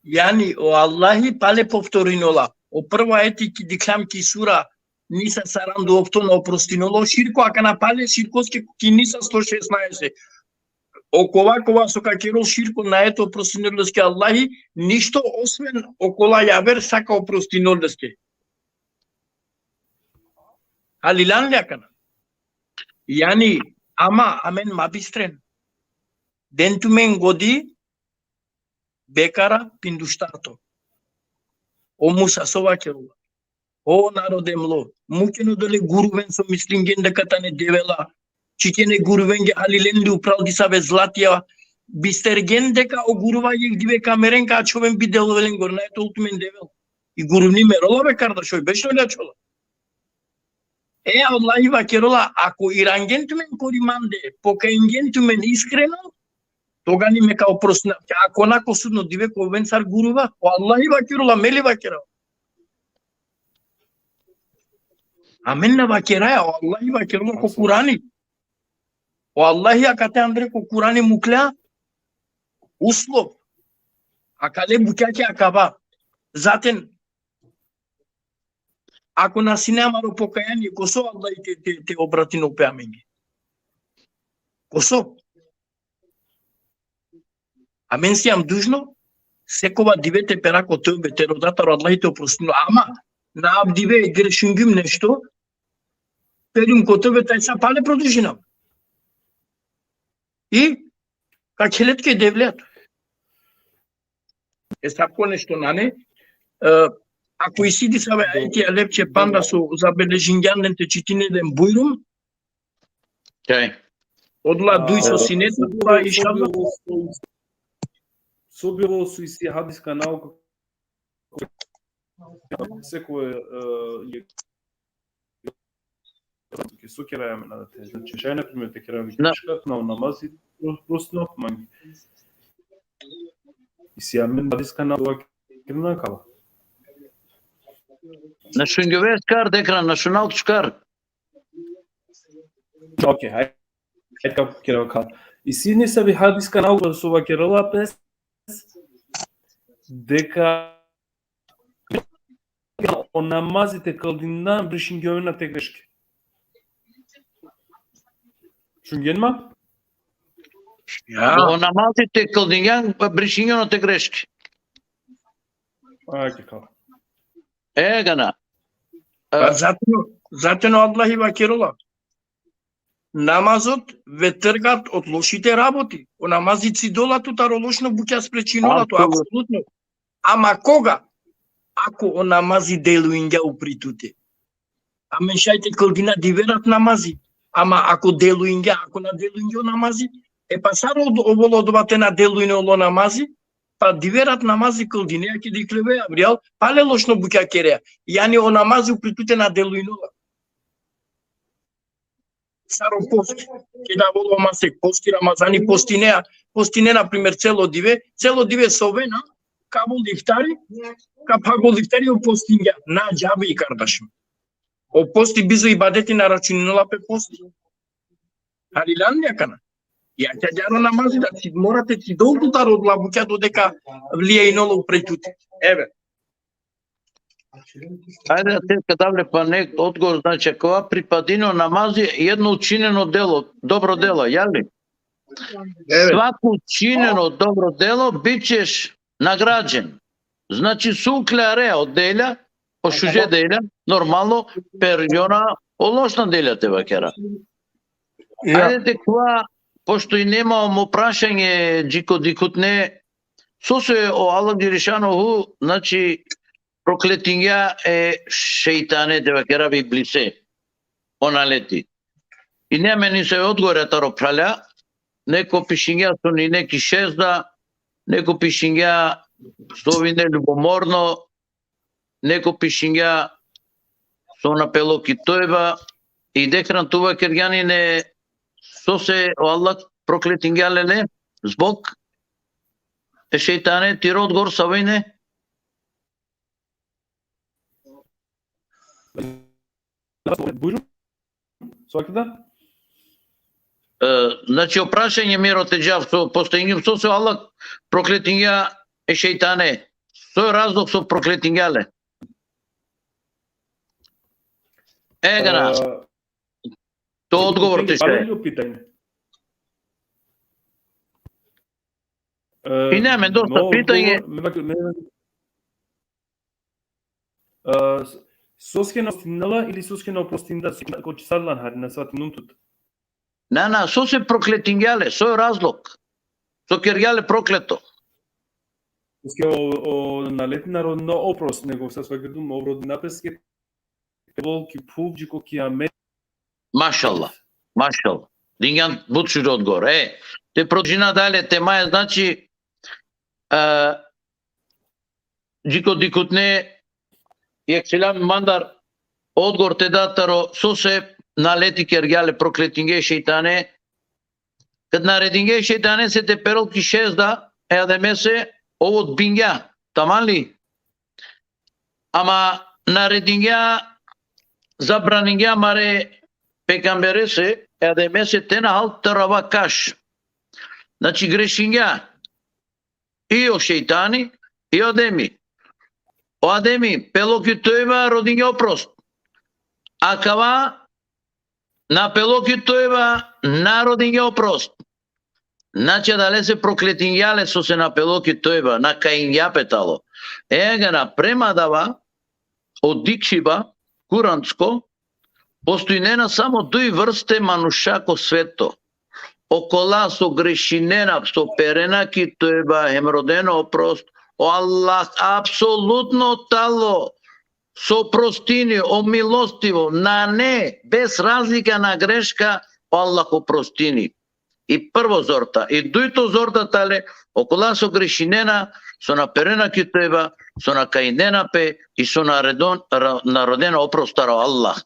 Jani, o Allahi pale povtorinola. O prvo ajeti ki dikhljam ki sura Nisa saranda ofto na oprostinola o širko, akana pale širkoske ki Nisa sto šesnaest. Okova kova so ka kerol širko, nae te oprostinol leske Allahi, ništo osven okola javer sa ka oprostinol leske. Halilan li akana? Jani, ama amen ma bistren. Den tumen godi, Bekara, pinduštarto. O Musa so vakerola. O narode mlo, mukhen odole guruven so mislingen deka tane devela, čhiken e guruvenge, halilen li upral disave zlatija, bistergen deka o guruva jekh dive ka meren, ka ačhoven bi develengoro, nae te ol tumen devel. I guruvni merola be kardaš, oj beš li ačhola. E, Allahi vakerola, ako irangen tumen kori mande, pokajingen tumen iskreno, togani me ka oprostinav. Ako na, ko sudno dive ka oven sar guruva, o Allahi vakerola, me li vakerav. Amen na vakeraja, o Allahi vakerola ko Kurani. O Allahi akate andre ko Kurani mukhlja uslov. Akale bukjake akava. Zaten, ako na sine amaro pokajanie, ko so Allahi te, te, te obratinol pe amenge? Ko so? Amen sijam dužno sekova dive te pera ko tevbe, te roda taro Allahi te oprostinol. Ama na avdive grešingjum nešto, perum ko tevbe, taj sa pale produžinav. I ka khelet ke Devlet. E, sar ko nešto nane. E, ako isi disave ajeti, Levče, panda so zabeležingjan len, te čitine len, bujrum. Kaj? Odola duj so sine tu, pa inšallah. So bilo so isi hadiska nauka, sekoj, e, je, ke so keraja amen adate. Znači, šaj, na primer, te keraja vikiškat, na o namazi, pro-, prosto na mangi. Isi amen hadiska nauka, kerena kala. Na šungjove šukar, dekara, na šunal šukar. Okej, hajde. Hajde ka kerava kala. Isi nesavi hadiska nauka so vakerela pes deka o namazi te kldindan brišingjovena te greške. Šungjen ma? Ja. O namazi te kldindan, pa brišingjovena te greške. Ajde, kala. E, gana. Pa e, zato, zato o Allahi vakerela. Namazot ve trgat od lošite raboti. O namazi cidola tu taro lošno bukja, sprečinola tu, apsolutno. Ama koga? Ako o namazi delujngja upri tute. Amen šaj te kldina dive rat namazi. Ama ako delujngja, ako na delujngja o namazi, e pa sar ovol odova te na delujnol o namazi, pa dive rat namazi kldine, a keda iklove avrijal, pale lošno bukja kerea. Jani o namazi upri tute na delujnola. Sar o post, keda avol o masek, posti Ramazani, postine, postine, na primer, celo dive, celo dive sovena, ka avol iftari, ka phagol iftari, o postingja, na džabe, kardašo. O posti bizo ibadeti, na računinola pe posti. Halilan li akana? Ja, ja, ja, o namazi da, si, mora te si dol tu taro odla bukja dodeka vlijajnolo upre tute. Eve. Ajde, te ka dav le panek odgovor, znači, kova pripadini o namazi jedno učineno delo, dobro delo, jali? Eve. Svako učineno dobro delo bićeš nagrađen. Znači, so uklare o delja, o šuže delja, normalno, periona o lošna delja te vakera. Ja. Ajde te kova, pošto i nema mo prašanje, džiko dikhutne, sose o Allah Dželešanuhu, znači, prokletingja e šejtane, te vakera, bi blise, o naleti. I nema ni se odgovor taro phralja, neko pišingja so ni neki šezda, neko pišingja so vine ljubomorno, neko pišingja so na pelo ki tojba, i dehran tu vakergjani ne, sose o Allah prokletingja le, le, zbog e šejtane, tiro odgovor savo ine? Bujrum. Svaki da? E, znači, o prašanje miro te džav, so postavim, sose o Allah prokletingja e šejtane. So je razlog so prokletingja le? E, gana. E, to odgovor te šaj. Pitanje. E, i nema dosta pitanje. E, soske na oprostinela ili soske na oprostinda, ko čisarlan hari na svatinum tut. Na, na, sose prokletingja le, so je razlog? So kergja le prokleto? Soske o, o naleti na rodinela oprost, nego sa sva grdum, o rodinela peske, te vol ki phuv dži ko kijamet. Mašallah, mašallah. Dingjan but šužo odgovor. E, te prodžina dalje, te maja, znači, e, džiko dikhutne, jekh selam mandar, odgovor te da taro, sose naleti kergja le, prokletingja e šejtane, kad naredingja e šejtanese te perel ki šezda e Ademese, ov odbingja, tamam li? Ama naredingja, zabraningja amare pejgamberese, e Ademese, te na hal taro ava kaš. Znači, grešingja i o šejtani, i o Ademi. O Ademi pelo ki tojba, rodingja oprost. Akava na pelo ki tojba, na rodingja oprost. Znači, adalese prokletingja le sose na pelo ki tojba, na kaingja pe talo. E, gana, prema adava, o dikšiba kuransko, postojnena samo duj vrste manuša ko sveto. Okola so grešinena, so perena ki tojba, hem rodena oprost, o Allah apsolutno talo so prostini, o milostivo, nane, bez razlika na greška, o Allah oprostini. I prvo zorta, i dujto zorta tale, okola so grešinena, so na perena ki tojba, so na kainena pe, i so na redon-, ra-, na rodena oprost taro Allah.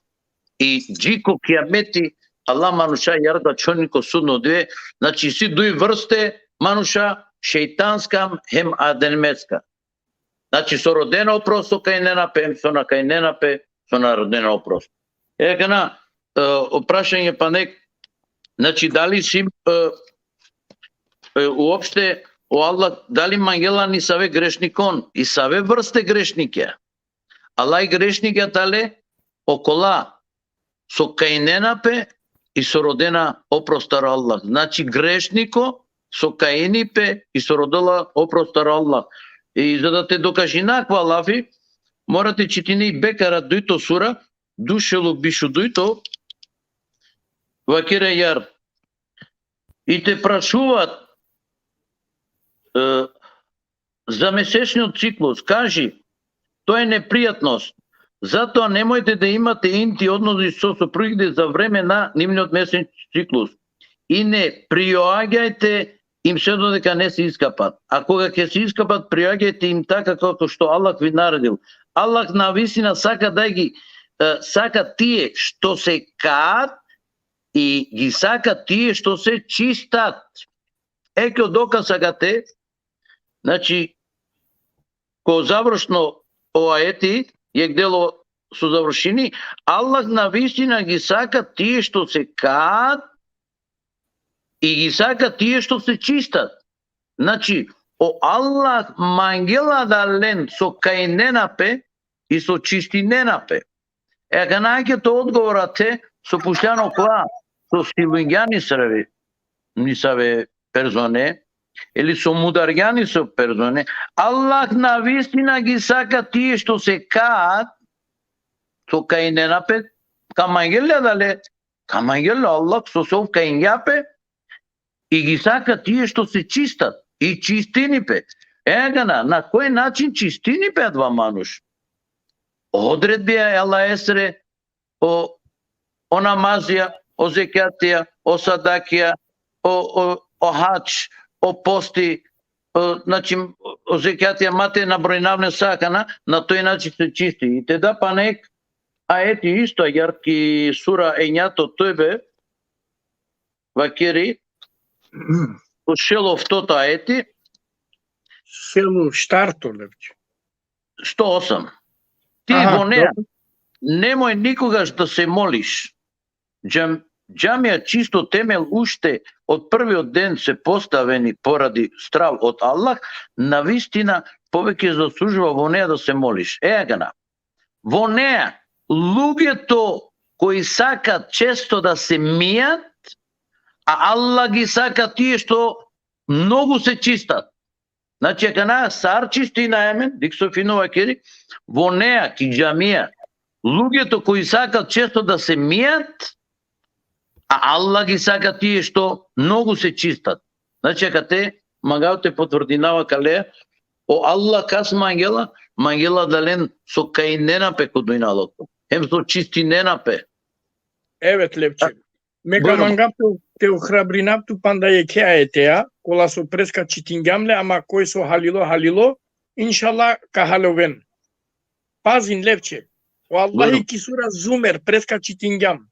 I dži ko kijameti, Allah manuša jara da čhoni ko sudno dive, znači, isi duj vrste manuša, šejtanska hem ademeska. Znači, so rodena oprost, so kainena pe, hem so na kainena pe, so na rodena oprost. E, akana, e, o prašanje panek, znači, dali si, e, e, uopšte, o Allah, dali mangela nisave grešnikon, i save vrste grešnikja? Allah i grešnikja tale, okola so kainena pe i so rodena oprost taro Allah. Znači, grešniko so kaini pe i so rodela oprost taro Allah. I za da te dokažina akava lafi, mora te čitine i Bekara, dujto sura, dušel u biš u dujto, vakeri ajar: И те прашуваат, е, за месечниот циклус, кажи: тоа е непријатност. Затоа немојте да имате инти односи со сопругите за време на нивниот месечен циклус. И не приоаѓајте им се додека не се искапат. А кога ќе се искапат, приоаѓајте им така како што Аллах ви наредил. Аллах на вистина сака да ги, е, сака тие што се каат и ги сака тие што се чистат. Еке, од дока сакате, значи, ко завршно ова ајети, јек дело со завршини, Аллах на вистина ги сака тие што се каат и ги сака тие што се чистат. Значи, о Allah mangela da len so kajnena pe i so čistinena pe. E akana ke to odgovor ate, so pučljan okola so silungja nisave, nisave persone, ili so mudargja nisave persone, Allah na vistina gi saka tije što se kat, so kajnena pe, ka mangel le adale, ka mangel le Allah so so kajngja pe, i gi saka tije što se čistat, i čistini pe. E akana, na koj način čistini pe adava manuš? Odredbija e Allahesre, o, o namazija, o zekjatija, o sadakija, o, o, o hadž, o posti, o, znači, o zekjatija, ma te nabrojnav len sa akana, na toj način se čisti. I te da pana jekh ajeti isto, agjaar ki sura enjato Tojbe, vakeri, o šel oftoto ajeti. Šel u štarto, Lepče. Sto osam. Ti, aha, vonea, dobro, nemoj nikogaš da se moliš. Džam-, džamija čisto temel ušte od prvi den se postaveni poradi strah od Allah, na vistina poveke zaslužuva vonea da se moliš. E akana. Vonea, lugeto koj saka često da se mijat, a Allah gi saka tije što mnogo se čistat. Znači, akana sar čistina amen, dikh so fino vakeri, vonea ki džamija, lugeto koj saka često da se mijat, a Allah gi saka tije što mnogo se čistat. Znači, akate mangav te potvrdinav akale, o Allah kas mangela, mangela da len so kajnena pe ko dunjaluko, hem so čistinena pe. Evet, Lepče. Me ka mangav te, te ohrabrinav tu panda jekhe ajeteja, kola so preska čitingjam le, ama koj so halilo, halilo, inšallah ka haloven. Pazin, Lepče. O Allahi ki sura Zumer, preska čitingjam.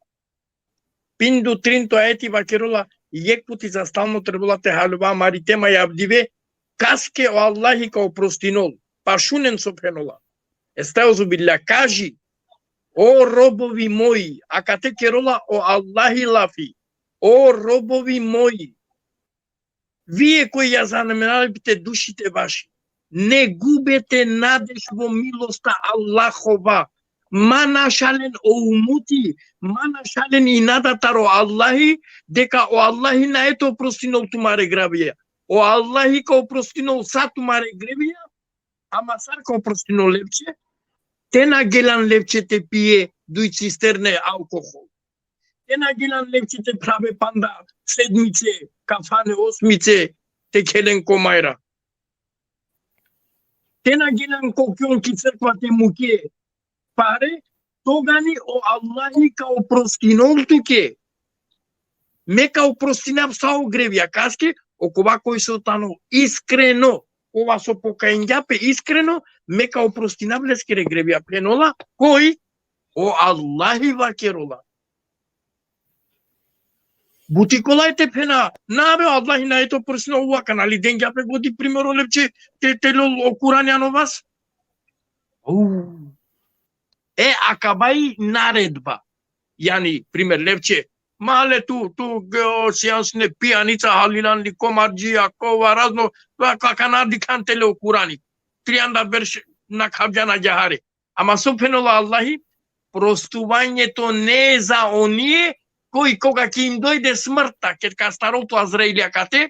Pindu trinto ajeti vakerola, jekh puti za stalno trebela te halova amari tema javdive, kaske o Allahi ka oprostinol. Pa šunen so phenola. Estauzubillah, kaži, o robovi moji, akate kerola o Allahi lafi, o robovi moji, вие кои ја занемариле душите ваши, не губете надеж во милоста Аллахова. Ма нашален о умути, ма нашален и надатар о Аллахи, дека о Аллахи на ето опростинол тумаре гревија. O Allahi ka oprostinol sa tumare grevija, ama sar ka oprostinol, Lepče? Te na gelan, Lepče, te pije duj cisterne alkohol. Te na gelan, Lepče, te prave panda sedmice, kafane, osmice, te khelen ko majra. Te na gelan ko kjon ki crkva te muke pare, togani o Allahi ka oprostinol tuke. Me ka oprostinav sa o grevija, kaske, okova koj so tano iskreno, kova so pokajngja pe iskreno, me ka oprostinav leskere grevija, phenola, koj? O Allahi vakerola. Buti kolaj te phena, na be, o Allahi na ete oprostinol, akana li dengja pe godi primero, Lepče, te, te lol o Kurani ano vas? Au. E, akava i naredba. Jani, primer, Lepče, ma le tu, tu, ge-, o, sijan sine pijanica, halilan li, komardžija, kova, razno, ka-, ka-, akana dikhljan tele o Kurani. Trianda berš na khavgjan ađahare. Ama so phenola Allahi, prostuvanje to ne za onije koji koga ki im dojde smrta, ked ka astarol tu Azraili akate,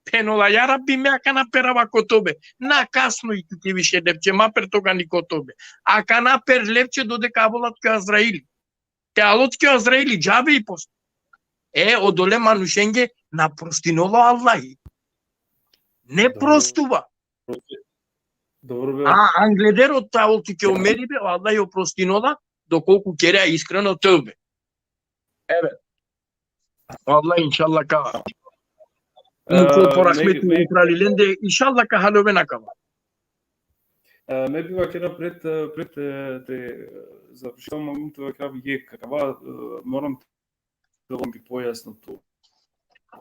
phenola, ja Rabbi, me akana perava ko tobe. Na, kasno i tuke više, Lepče, ma per togani ko tobe. Akana per, Lepče, dodeka avola tuke Azraili. Te alo tuke Azraili, džabe i post. E, odole manušenge na prostinola Allahi. Ne prostuva. Dobro, be. A, angleder o tavol tuke o meribe, o Allahi oprostinola, dokolku kerea iskreno tevbe. Evet. O Allah inšallah ka muko po rahmeti upral lende, inšallah ka haloven akava. E, me bi vakerav pred, e, pred, e, te završinav, moram te vakerav jekh akava, e, moram te ovel bi pojasno tu.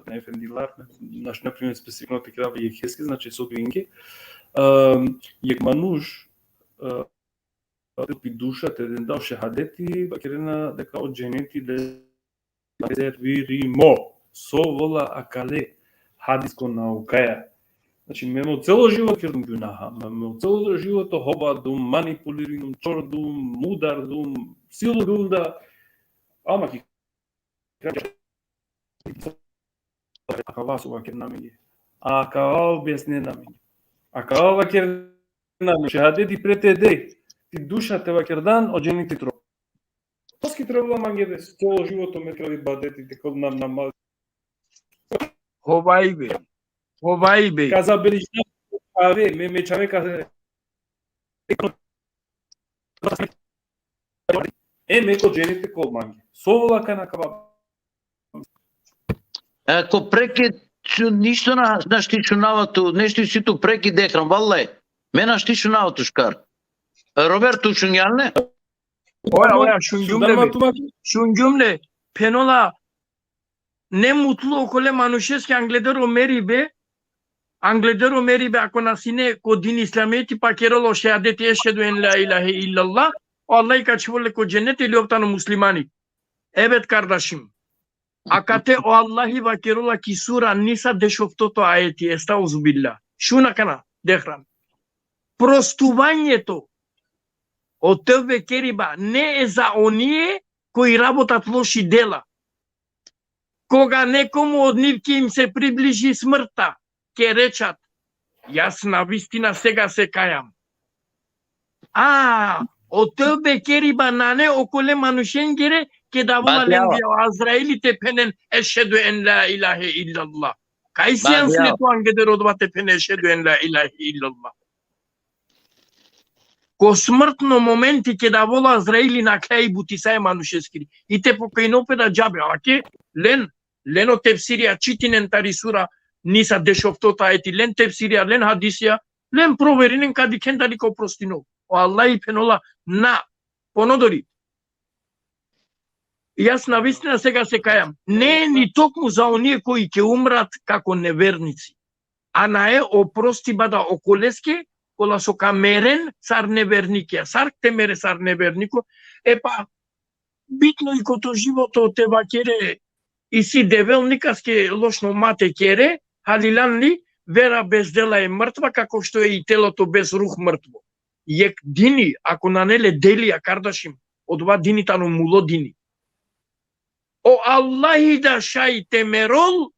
Ne, efendilar, znaš, na primer, specifično te kerav jekheske, znači, so duinge. E, jekh manuš, e, pi duša te den dao šehadeti, vakerena deka o dženeti le rezervirimo. so ovola akale hadisko naukaja. Znači, me mo celo životo kerdum gunaha, me mo celo životo hobadum, manipulirinum, čordum, mudardum, siludum da, ama ki akava so vakerena amenge. Akava objasnena amenge. Akava vakerena amenge. Šehadeti pred te dej. Ti duša te vakerdan, o dženeti tro. Soske trebela mange da celo životo me trebela ibadeti, te klanjam namaz. Hovajbe. Hovajbe. Ka zabeležina ave, me, me čhave ka e, me ko dženeti kol mange. So ovola akana akava. Ako prekid, ništo na, našti šunava tu, nešto isi tu prekid, Dehran, vallahi. Me našti šunava tu šukar. Robert, tu šungjan le? Oja, oja, šungjum le, Šungjam be. Tu ma- Šungjum le, phenola, ne mutlu okole manušeske angleder o meribe, angleder o meribe, ako na sine ko din islameti, pa kerela o šehadeti ešhedu en la ilahe illallah, o Allah ka čhivel le ko dženeti, ili ov tano muslimani. Evet, kardašim. Akate o Allahi vakerela ki sura Nisa dešoftoto ajeti, estauzubillah. Šun akana, Dehran. Prostuvanje to, o tevbe keriba, ne e za onie koj rabota loši dela. Koga nekomu od njiv ke im se približi smrta, ke rečat: „Jaz na vistina sega se kajam.” A o tevbe keriba nane okole manušengere, keda ovola lenge o Azraili te phenen: „Ešhedu en la ilahe illallah.” Kaj sijan sine tu angleder odova te phene: „Ešhedu en la ilahe illallah.” Ko smrtno momenti, keda ovola Azraili, nakhlja i buti sa e manušeskiri. I te pokajnol pe da džabe, ake, len, len o tefsirija, čitinen tari sura Nisa dešoftoto ajeti, len tefsirija, len hadisija, len proverinen, ka dikhen dali ka prostinol. O Allahi phenola: „Na, ponodori. Jaz na vistina sega se kajam.” Ne, ni tokmu za onie koj ke umrat kako nevernici. A nae o prostiba da okoleske, kola so ka meren sar nevernikija, sar te mere sar neverniko, e pa, bitno i ko to životo te vakere: „Isi Devel, nikaske lošno ma te kere, halilan li, vera bez dela e mrtva, kako što e i teloto bez ruh mrtvo.” Jekh dini, ako nane le delija, kardašim, odova dini tano mulo dini. O Allahi da šaj te merol,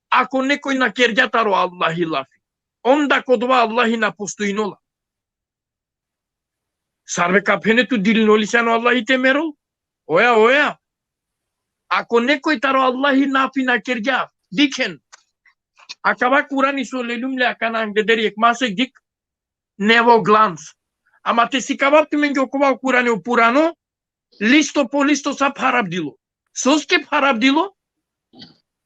ako nekoj na kergja taro Allahi lafi. Onda ko dova Allahi na postojinola. Sar be ka phene tu, dilino li sian o Allahi te merol? Oja, oja. Ako nekoj taro Allahi nafi na kergja, dikhen. Akava Kurani so leljum le akana angleder, jekh masek dik, Nevo Glanz. Ama te sikavav tumenge okova Kurani o purano, listo po listo sa pharavdilo. Soske pharavdilo?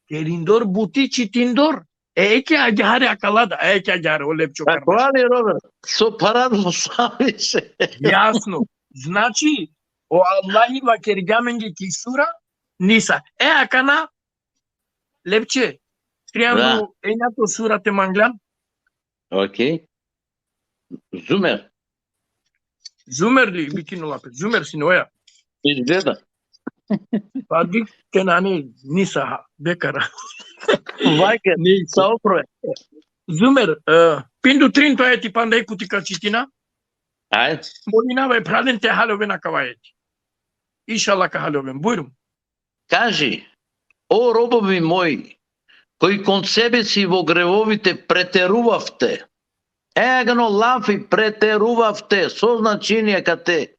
Kerindor buti, čitindor. E, eke agjare akala da, e, eke agjare, o Lepčo. Kako kardaš. Ali, Robert, so pharav sa više. Jasno. Znači, o Allahi vakergja amenge ki sura Nisa. E, akana, Lepče, trianda u enjato sura te manglan. Okej. Zumer. Zumer li vikinela pe? Zumer sine oja. Izgleda. Pa dik te nane Nisa, ha, bekara. Vajke, Nisa. Sa upro e. Zumer, e, pindu trinto ajeti, panda jekh puti ka čitina. Ajde. Molinava e phralen te haljoven akava ajeti. Inšallah ka haljoven. Bujrum. Кажи: „О робови мои, кои кон себе си во гревовите претерувавте.“ Е, агано лафи, претерувавте, со значение кате.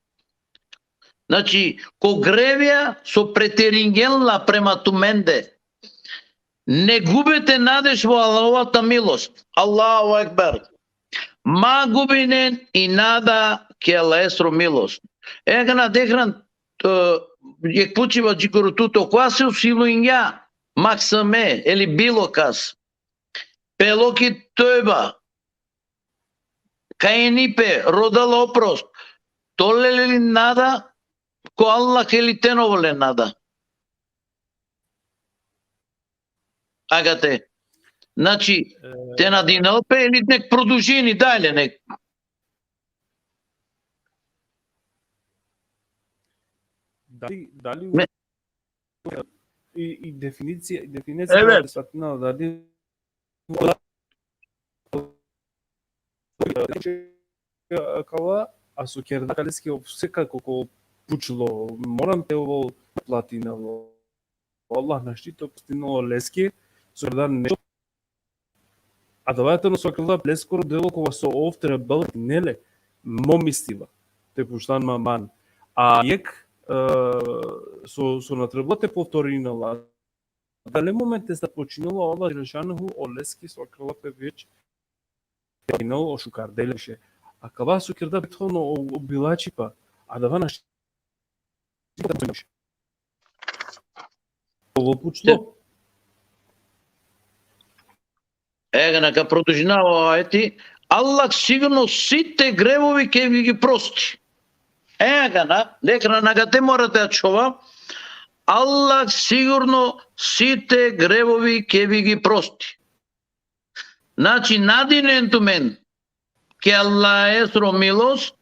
Znači, ko grevja so preteringjenla prema tumenде. Не губете надеж во Аллаховата милост. Аллаху екбер. Ма губинен и нада ке Аллахесро милост. Е, agana dehran, e, jekh pučiba dži koro tut, okova so siluingja maksame, eli bilo kas. Pelo ki tojba. Kajini pe, rodela oprost. Tole leli nada, ko Allah, eli te na ovel le nada. Agate. Znači, te nadinel pe ili nek produžini dalje, nek. Dali, dali Me- и, и дефиниција, и дефиниција Еве. Да сфатина, дали кала, а со керда лески, секако ко пучло, морам те ово платинало. Аллах нашти то пустинало лески, со керда нешто. А давајте но со керда лески дело кога со ов требал, неле, мо мислива, те пуштан ма ман. А јек, е, со, со на требал те повторинала. Дале момент те започинала Аллах Желешануху о лески со керда пе веќе. Нал о шукар делеше. А кава со керда петхоно о, о билачи па. А дава нашти. Ово пучло. Е, на продолжинава, ети, Аллах сигурно сите гревови ќе ви ги прости. Е, на, нека на, на кате мора да чува, Аллах сигурно сите гревови ќе ви ги прости. Значи, надинен тумен, ке Аллах е сро милост,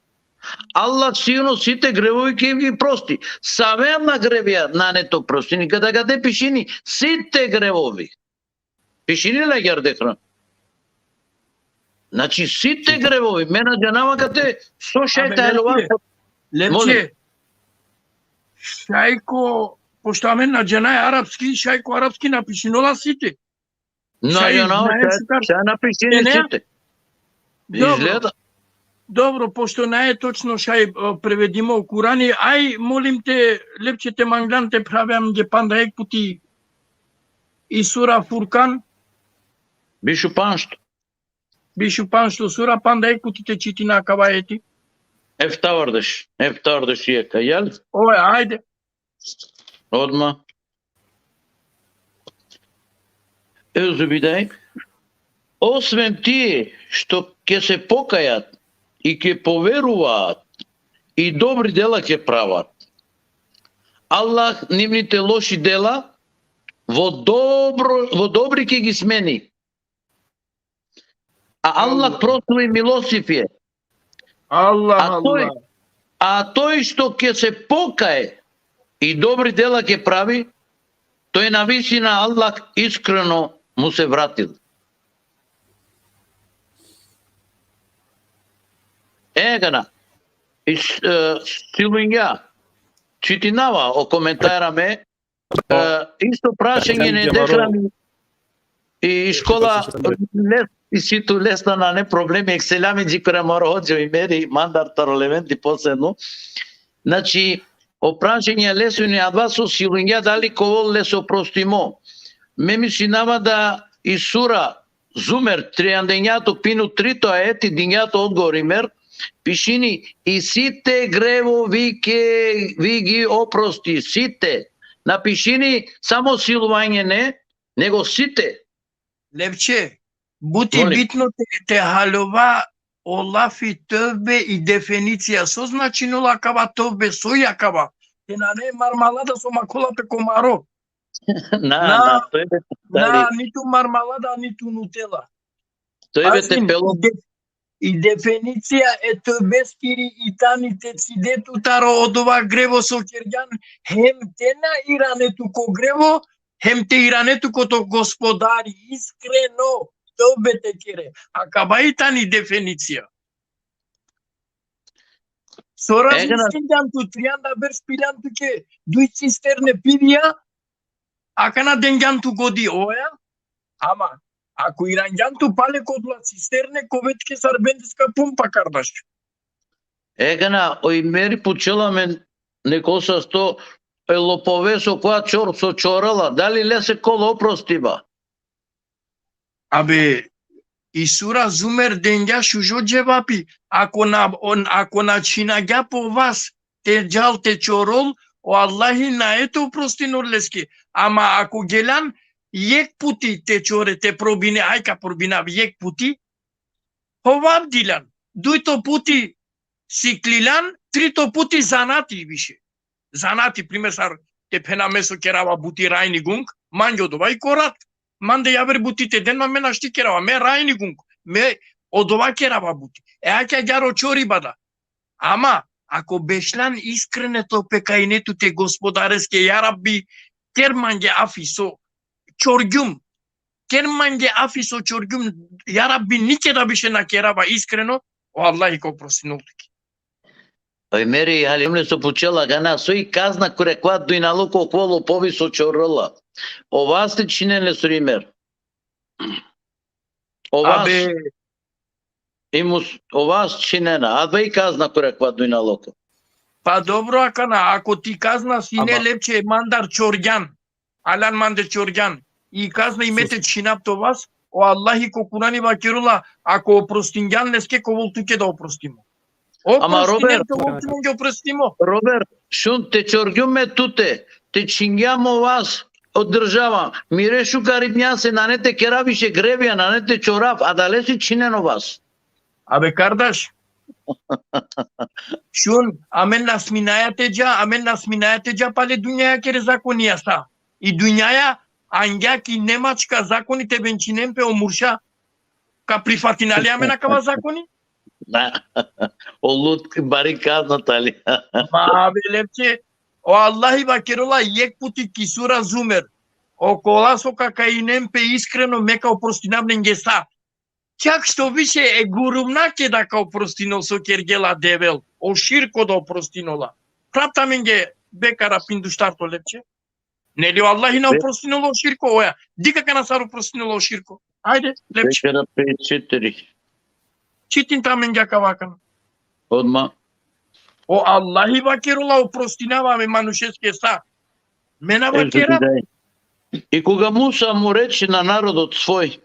Аллах сигурно сите гревови ќе ги прости. Саве ама гревија на нето простини, каде каде пишини сите гревови. Пишини ла гердехра. Значи, сите гревови, ме на џанава кате, со шај Абе, тај лова. Лепче, Лепче, Моли. Шајко, пошто амен на џана е арапски, Шајко арапски напишинола сите. На Шај, џанава, знаеш шај, шукар. шај напишини Не, не. сите. Добро. Изгледа. Добро, пошто не е точно шај, е, преведимо о Курани, ај, молим те, Лепче, те манглан, те правам ге панда ек пути и сура Фуркан. Бишу паншто. Бишу паншто сура, панда ек пути те читина кава ети. Ефтавардеш, ефтавардеш и ека, јал? Ова, ајде. Одма. Еузубидај. Освен тие што ќе се покајат и ќе поверуваат и добри дела ќе прават, Аллах нивните лоши дела во добро, во добри ќе ги смени. А Аллах Аллах. Простлив и милостив е. Аллах, А тој, Аллах. а тој што ќе се покае и добри дела ќе прави, тој на вистина Аллах искрено му се вратил. Е, гана. И с-, е, силуинѓа, читинава о коментара ме, е, исто прашање не дехрам и школа лес, и ситу лесно на не проблеми, екселями џикора мора оџо и мери, мандар таро лементи последно. Значи, о прашање лесно и адва со силуинѓа дали ковол лесо простимо. Ме мислинава да и сура Зумер, триандењато пину трито ајети, дињато одговор и мер, пишини и сите гревови ке ви ги опрости, сите. Напишини само силување не, него сите. Лепче, бути Молим. Битно те, те халова о лафи товбе и дефиниција. Со значинула кава товбе, со ја кава? Те на не мармалада со макула пе комаро. На, На, на, тој бе, На, дали, ниту мармалада, ниту нутела. тој бе те Азим, пело. и де-, и дефиниција е товбескири и тани те цидету таро одова грево со керѓан, хем те на иранету ко грево, хем те иранету ко то господари, искрено, товбе те кере. А каба и тани дефиниција. Со Е, различен ѓанту, трианда берш пилјанту ке, дуј цистерне пивија, а кана денѓанту годи оја, ама, ако иранѓанту пале кодла цистерне, ковет ке сарбендиска пумпа кардаш. Е, гана, ој мери пучела мен некој састо, е лопове со која чор, со чорала, дали лесе кол опростива? Абе, и сура Зумер денѓа шужо џевапи, ако на, он, ако на чинаѓа по вас, те џал те чорол, о Аллахи на ето опростинор лески, ама ако гелан, јек пути те чоре, те пробине, ајка пробинав јек пути, ховав дилан, дујто пути сиклилан, трито пути занати више. Занати, пример, сар, те пена месо керава бути рајни гунг, манѓо дова и корат. Манде јавер бути те ден, ма ме нашти керава, ме рајни гунг, ме одова керава бути. Е, аќа ѓаро чори бада. Ама, ако бешлан искрене то пекајнету те господареске, ја Рабби, ker mange afi so čorgjum. Ker mange afi so čorgjum, ja Rabbi, nikeda više na kerava iskreno, o Allahi ka oprostinol tuke. Oj, meri, haljum le so pučela, kana soj kazna kuri akava dunjaluko, okova lopovi so čorela. O vas te čhinen le surimer. O vas, Abe, i mus, o vas čhinena, adava i kazna kuri akava dunjaluko. pa dobro, akana, ako ti kazna sine, Ama- lepče, mandar čorgjan, aljan mande čorgjan, i kazna i me te čhinav to vas, o Allahi ko Kurani vakerela, ako oprostingjan leske, ka ovol tuke da oprostimo. Ama, Oprostinen, Robert, ka ovol tuke oprostimo. Robert, šun, te čorgjum me tute, te čhingjam o vas, održavam. Mire šukar ibnjase, nane te kera više grevija, nane te čorav, adalese čhinen o vas. Abe kardaš. Šun, amen na sminaja te dža, amen na sminaja te dža pale dunjakere zakonija sa. I dunjaja, angja ki Nemačka zakoni te venčinen pe o murša. Ka prifatina li amen akava zakoni? Na. O lut bari kazna tali. Ma, abe, lepče, o Allahi vakerela jekh puti ki sura Zumer. Okola so ka kajinen pe iskreno, me ka oprostinav lenge sa. Čak što više e gurumnake da ka oprostinol so kergje la Devel, o širko da oprostinola. Phrav amenge Bekara pinduštarto, lepče. Neli o Allahi na Be- oprostinola o širko, oja. Dikh akana sar oprostinola o širko. Ajde, lepče. Bekara pedeset četiri. Čitin amenge akava akana. Odma. O Allahi vakerela oprostinava me manušeske sa. Me na E, vakerav. I koga Musa mu reče na narodo svoj: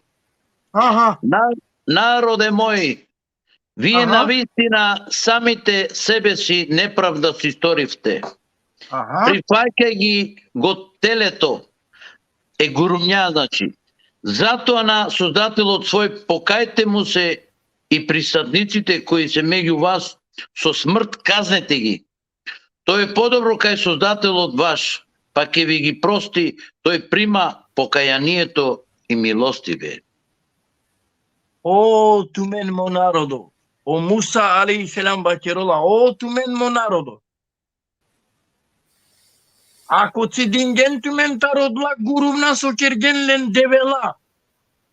Aha, Na-, narode moj, vие Aha. na vistina самите себе си неправда си сторивте. aha. Прифаќајќи го телето е гурумња, значи. Затоа на Создателот свој покајте му се и присадниците кои се меѓу вас со смрт казнете ги. Тој е подобро кај Создателот ваш, па ќе ви ги прости, тој прима покајанието и милостиве. O tumen mo narodo. O Musa alejhi selam vakerela, o tumen mo narodo. Ako cidingen tumen taro odola gurumna so kergen len Devela,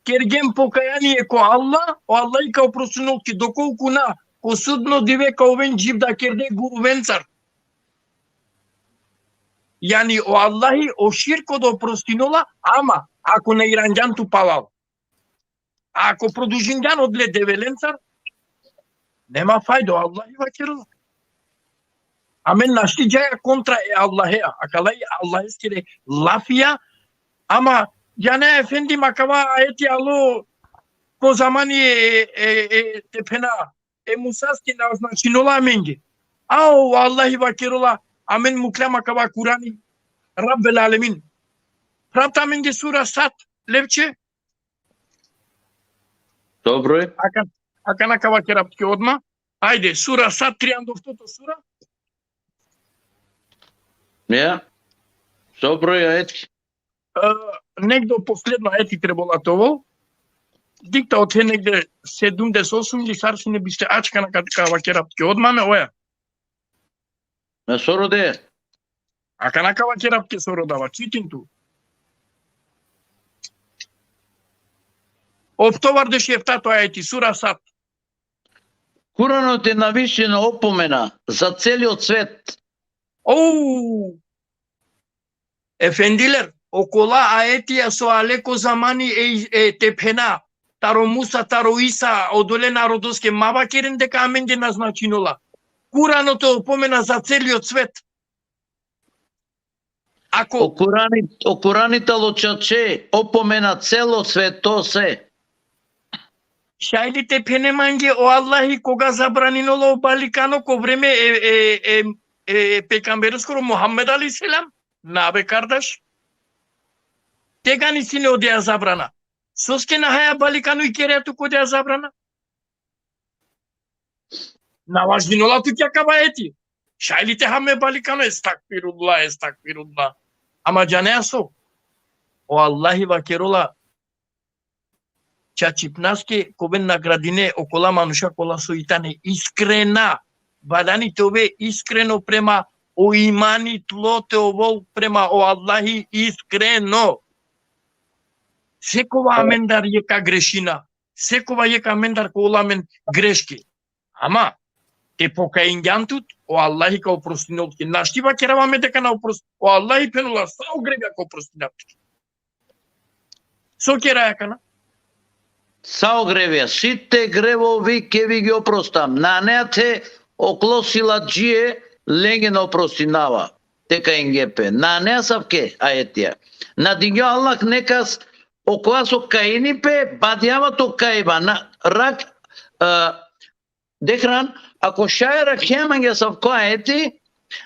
kergen pokajanie ko Allah, o Allah ka oprostinol tuke, dokolku na, ko sudno dive ka oven dživdakerde guruvencar. Jani o Allahi o širko da oprostinola, ama ako na irangjan tu palal. A ako produžingjan odole Develencar, nema fajde, o Allahi vakerela. Amen našti džaja kontra e Allahea, akala i Allaheskere lafija, ama džane efendim, akava ajeti alo ko zamani e, e, e, te phena, e Musaske na značinola amenge. A o Allahi vakerela, amen mukljam akava Kurani, Rabbel alemin. Phrav amenge sura Sad, lepče. Dobro je. Akana, akana ka vakerav tuke odma. Ajde, sura Sad, trianda oftoto sura. Ja. Dobro je, ajde. E, negde o posledno ajeti trebela te ovel. Dikta othe negde sedumdeset osum ili sar sine, biš te ač, akana ka, ka vakerav tuke odma me, oja. Na so rode? Akana ka vakerav tuke so rodava, čitin tu. Oftovardeš i eftato ajeti, sura Sad. Kuranot e na vistina opomena za celiot svet. Ou! Efendiler, okola ajetija so ale ko zamani e, e te phena, taro Musa, taro Isa, odole narodoske, ma vakeren deka amenge na značinola. Kuranot e opomena za celiot svet. Ako O Kurani, o Kurani talo čače, opomena celo sveto se. Šaj li te phene mange o Allahi koga zabraninola o balikano ko vreme e, e, e, e pejgambereskoro Muhammed alejhi selam? Na be kardaš. Tegani sine odeja zabrana. Soske nahaja balikano i kerea tuke odeja zabrana? Na važinola tuke akava ajeti. Šaj li te ha me balikano, estakfirullah, estakfirullah. Ama džanea so? O Allahi vakerola, čačipnaske ka oven nagradine okola manuša kola so i tane iskrena. Valjani te ove iskreno prema o imani tlo te ovol prema o Allahi iskreno. Sekova amendar jekh ka grešina. Sekova jekh amendar ka ovel amen greške. Ama, te pokajingjan tut, o Allahi ka oprostinel tuke. Našti vakerava me deka na oprost-, o Allahi phenela sa o grevja ka oprostinav tuke. So keraja akana? Sa o grevja, site grevovi keve gi oprostam. Nane athe oklo siladžie, lenge na oprostinava. Te kajinge pe. Nane asavke ajetija. Na dingjo Allah nekas, okova so kajini pe, badjava to kajba. Na, rak, e, Dehran, ako šaj rakhe mange asavko ajeti,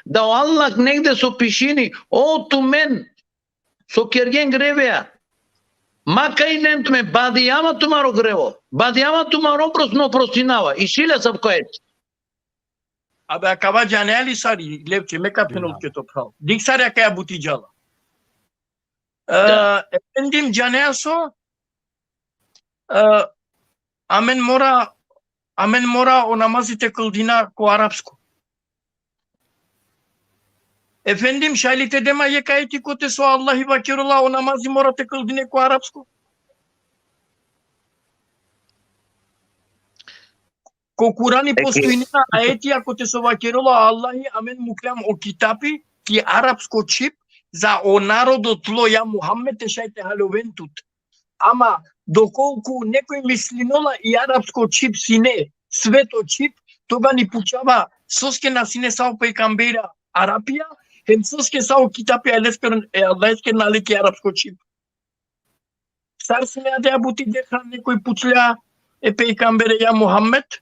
da o Allah negde so pišini, o tumen, so kergjen grevja, ma kajinen tumen, badjava tumaro grevo, badjava tumaro oprost, na oprostinava, isi li asavko ajeti? Abe, akava džanea li sari, Lepče, me ka phenol tuke to phral. Dikh sar akaja buti džala. E, efendim, džanea so, e, amen mora, amen mora o namazi te kldina ko arapsko. Efendim, šaj li te de ma jekh ajeti kote so Allahi vakerela o namazi mora te kldine ko arapsko? Ko Kurani postojnena ajetija kote so vakerela o Allahi, amen mukljam o kitapi ki arapsko čhib, za o narodo tlo, ja Muhammed, te šaj te haljoven tut. Ama dokolku nekoj mislinela i arapsko čhib sine sveto čhib, toga ni pučava soske na sine sa o pejgambera Arapija, hem soske sa o kitapi e Allaheskoro, e Allaheskoro nane ki arapsko čhib. Sar sine adaja buti, deka nekoj pučlja e pejgambere, ja Muhammed?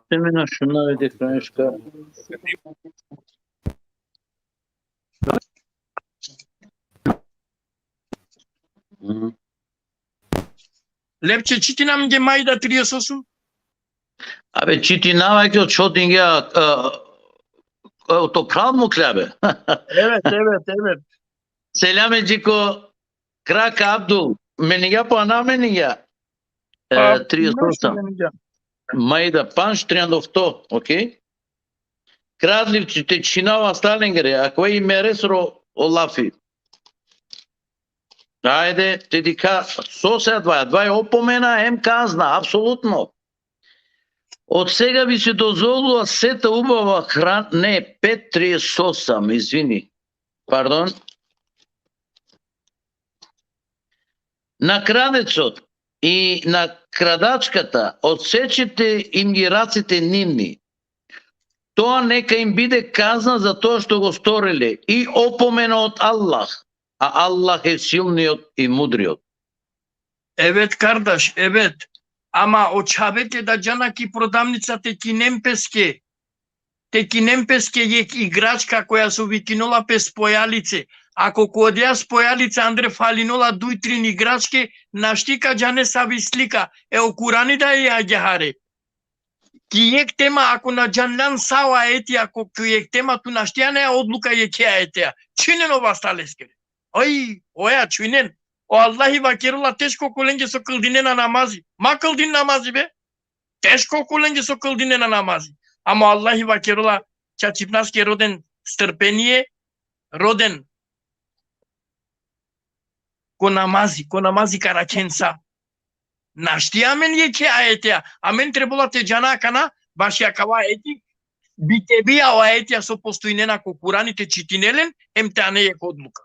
Te me našunav e deka nešto. Mhm. Lepče, čitina mange Maida trideset osam. Abe, čitinava ke o čhodingja, e, e, to phral mukhlja be. Evet, evet, evet. Selam e džiko, krak Abdul, meningja po ana meningja. E, pa, trideset osam. Nešto meningja. Maida, panč trianda ofto, okej? Kradlivči, te čhinava stalengre, ako i meresro o lafi. Ajde, te dikha, so se adva, adva e opomena em kazna, apsolutno. Od sega bi se dozvolila seta ubava hran-, ne, pet trideset osam, izvini. Pardon. Na kradecot i na kradačkata odsečete im ги раците нивни. Тоа нека им биде казна за тоа што го сториле и опомена од Аллах, а Аллах е силниот и мудриот. Evet kardaš, evet. Ama o čhaveke da džana ki prodavnica te kinen peske, te kinen peske jekh igračka koja so vikinola pe spojalice. Ako ko odeja spojalice andre falinola duj trin igračke, našti ka džane savi slika, e o Kurani da e agjaar e. Ki jekh tema, ako na džanljan sa o ajetija, ako ki jekh tema tu našti ane odluka jekhe ajetija, čhinen o vasta leskere. Oj, oja čhinen. O Allahi vakerela teško kolenge so kldinena namazi. Ma kldin namazi be. Teško kolenge so kldinena namazi. Ama o Allahi vakerela čačipnaske roden strpenie, roden ko namazi, ko namazi ka rakhen sa. Našti amen jekhe ajetija, amen trebela te džana akana, baši akava ajeti, bitebija o ajetija so postojnena ko Kurani te čitinel len, em te ane jekh odluka.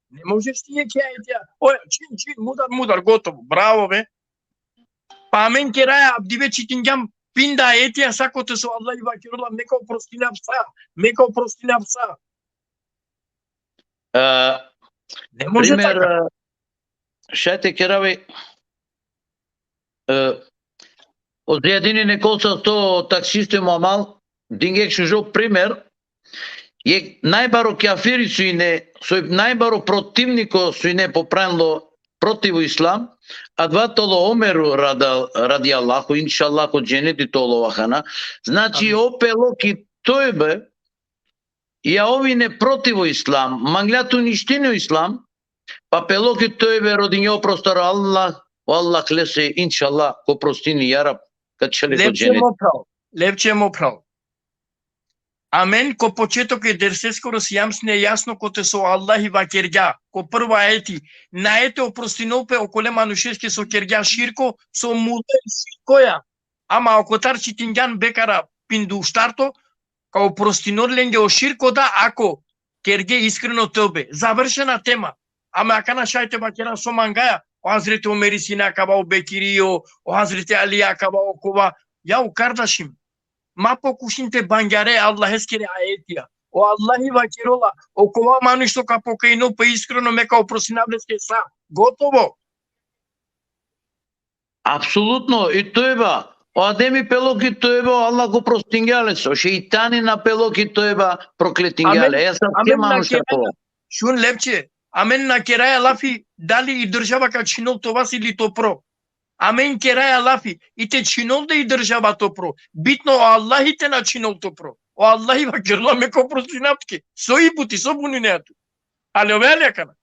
Ne možeš ti jekhe ajetija, oja, čin, čin, mudar, mudar, gotovo, bravo, be. Pa amen keraja, avdive čitingjam pinda ajetija, sa kote so Allahi vakerela, me ka oprostinav sa, me ka oprostinav sa. E, ne može primer, tako. E, šaj te keravi, e, o Ziadini nekolsa to taksiste mo amal, dingek šužo primer, jekh najbaro kjafiri so ine, soj najbaro protivniko so ine po pravilo protiv islam, adava tolo Omeru rada-, radijallahu, inšallah ko dženeti tolo akana. Znači, amin. Opelo ki tojbe, Ja ovine protiv o islam, manglja te uništini o islam, pa pelo ki tojbe, rodinjo prostor Allah, o Allah lese, inšallah, ka prostini, ja Rab, ka čhele ko dženet. Lepše mo phral, lepše mo phral. Amen ko početok e derseskoro sijam sine jasno kote so Allahi vakergja, ko prvo ajeti, nae te oprostinol pe okole manušeske so kergja širko, so mule širkoja. Ama ako tar čitingjan Bekara pinduštarto, ka oprostinol lenge o širko da ako kerge iskreno tevbe. Završena tema. Ama akana šaj te vakera so mangaja, o Hazreti Omeri sine akava, o Bekiri, o, o Hazreti Ali akava, okova. Ja, o kardašim, ma pokušin te bangjare Allaheskere ajetija. O Allahi vakerola, okova manuš so ka pokajinol pe iskreno, me ka oprostinav leske sa. Gotovo. Apsolutno, i tojba. O Ademi pelo ki tojba, o Allah ka prostingja lese. O šejtani na pelo ki tojba, prokletingja le. E, sa ke manuš tako. Šun, Lepče, amen na keraja lafi dali i država ka čhinol te vas ili te opro. Amen keraja lafi i te čhinol da i država te opro. Bitno o Allahi te na čhinol te opro. O Allahi vakerla me ka oprostinav tuke. So i buti, so bunine tu. Alo, ve ali akana?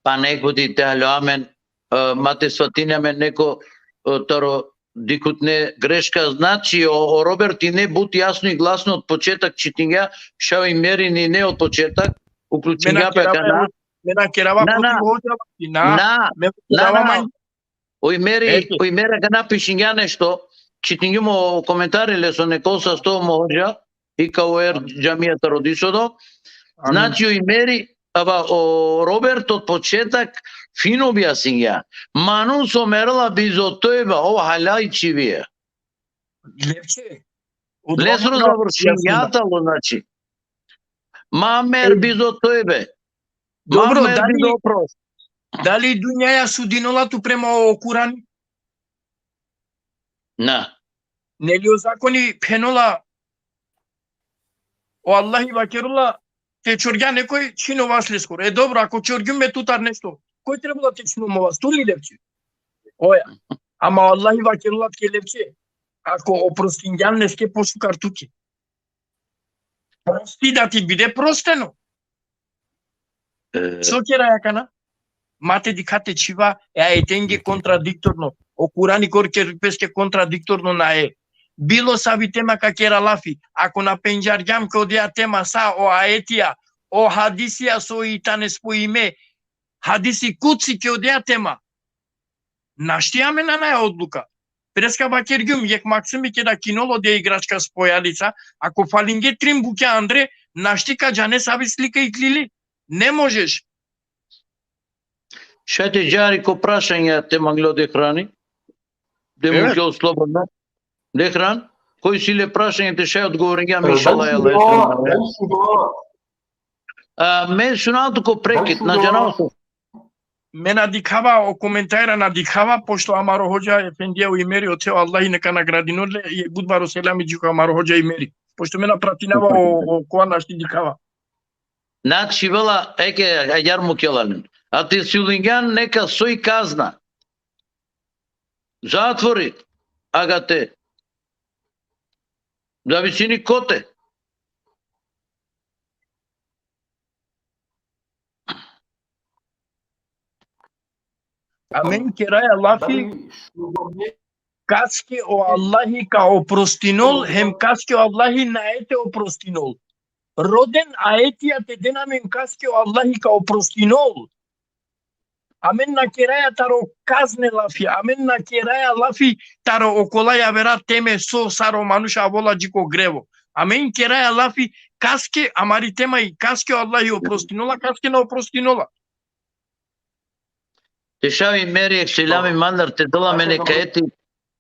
Pa nek buti te alo, amen, e, ma te svatini amen neko, e, taro dikhutne greška. Znači, o, o Robert ine but jasno i glasno od početak čitingja, šaj o Imeri ine od početak, uključingja pe akana. Me na kerava protiv hodža, na, na, me na, kerava na. O Imeri, o Imeri akana pišingja nešto, čitingjum o komentari leso, nek ol sasto mo hodža, i ka ovel džamija taro diso do. Amin. Znači, o Imeri, ava, o Robert od početak fino objasningja. Manuš so merela bizo tojba, ov hala i čhivingja. Lepče. Lesoro završingja tano, znači. Ma mer bizo tojbe. Dobro, ma mer bizo oprost. Dali dunjaja sudinola tu prema o Kurani? Na. Neli o zakoni phenola, o Allahi vakerola, te čorgja nekoj, čhinovas leskoro. E, dobro, ako čorgjum me tutar nešto, koj trebela te čhinol mo vas? Tu li, Lepče? Oja. Ama o Allahi vakerola tuke, Lepče, ako oprostingjan leske, pošukar tuke. Prosti da ti bide prosteno. E. So keraja akana? Ma te dikha te čhiva e ajetenge kontradiktorno. O Kurani kor kerpiske kontradiktorno nae. Bilo savi tema ka kera lafi. Ako na pendžargjam ki odeja tema sa o ajetija, o hadisija so i tane spojime, hadisi kudsi ki odeja tema. Našti amen anaja odluka. Preska vakergjum, jekh maksimi keda kinol odeja igračka spojalica, ako falinge trin bukja andre, našti ka džane savi slika iklili. Ne možeš. Šaj te džari ko prašanja te mangle o Dehrani. De mukel slobodno. Dehran, koj si le prašanja te šaj odgovoringjam, inšallah. A, me šunav tu ko prekid, na džanav so. Me na dikhava o komentara, na dikhava, pošto amaro hodža efendija o Imeri, ote, o Allahi neka nagradinol le, i but baro selami dži ko amaro hodža Imeri. Pošto me na pratinava o, o kova našti dikhava. Znači, vela, eke, agjaar mukela len. A te silingjan neka, soj kazna? Zatvori, agate. Zavisini kote. Amen keraja lafi kaske o Allahi ka oprostinol, hem kaske o Allahi nae te oprostinol. Roden ajetija te den amen kaske o Allahi ka oprostinol. Amen na keraja taro kazne lafi, amen na keraja lafi taro okola javera teme so sar o manuš avola dži ko grevo. Amen keraja lafi kaske, amari tema i kaske o Allahi oprostinola, kaske na oprostinola. Te šaj o Imeri, selami mandar, te dela amen jekh ajeti,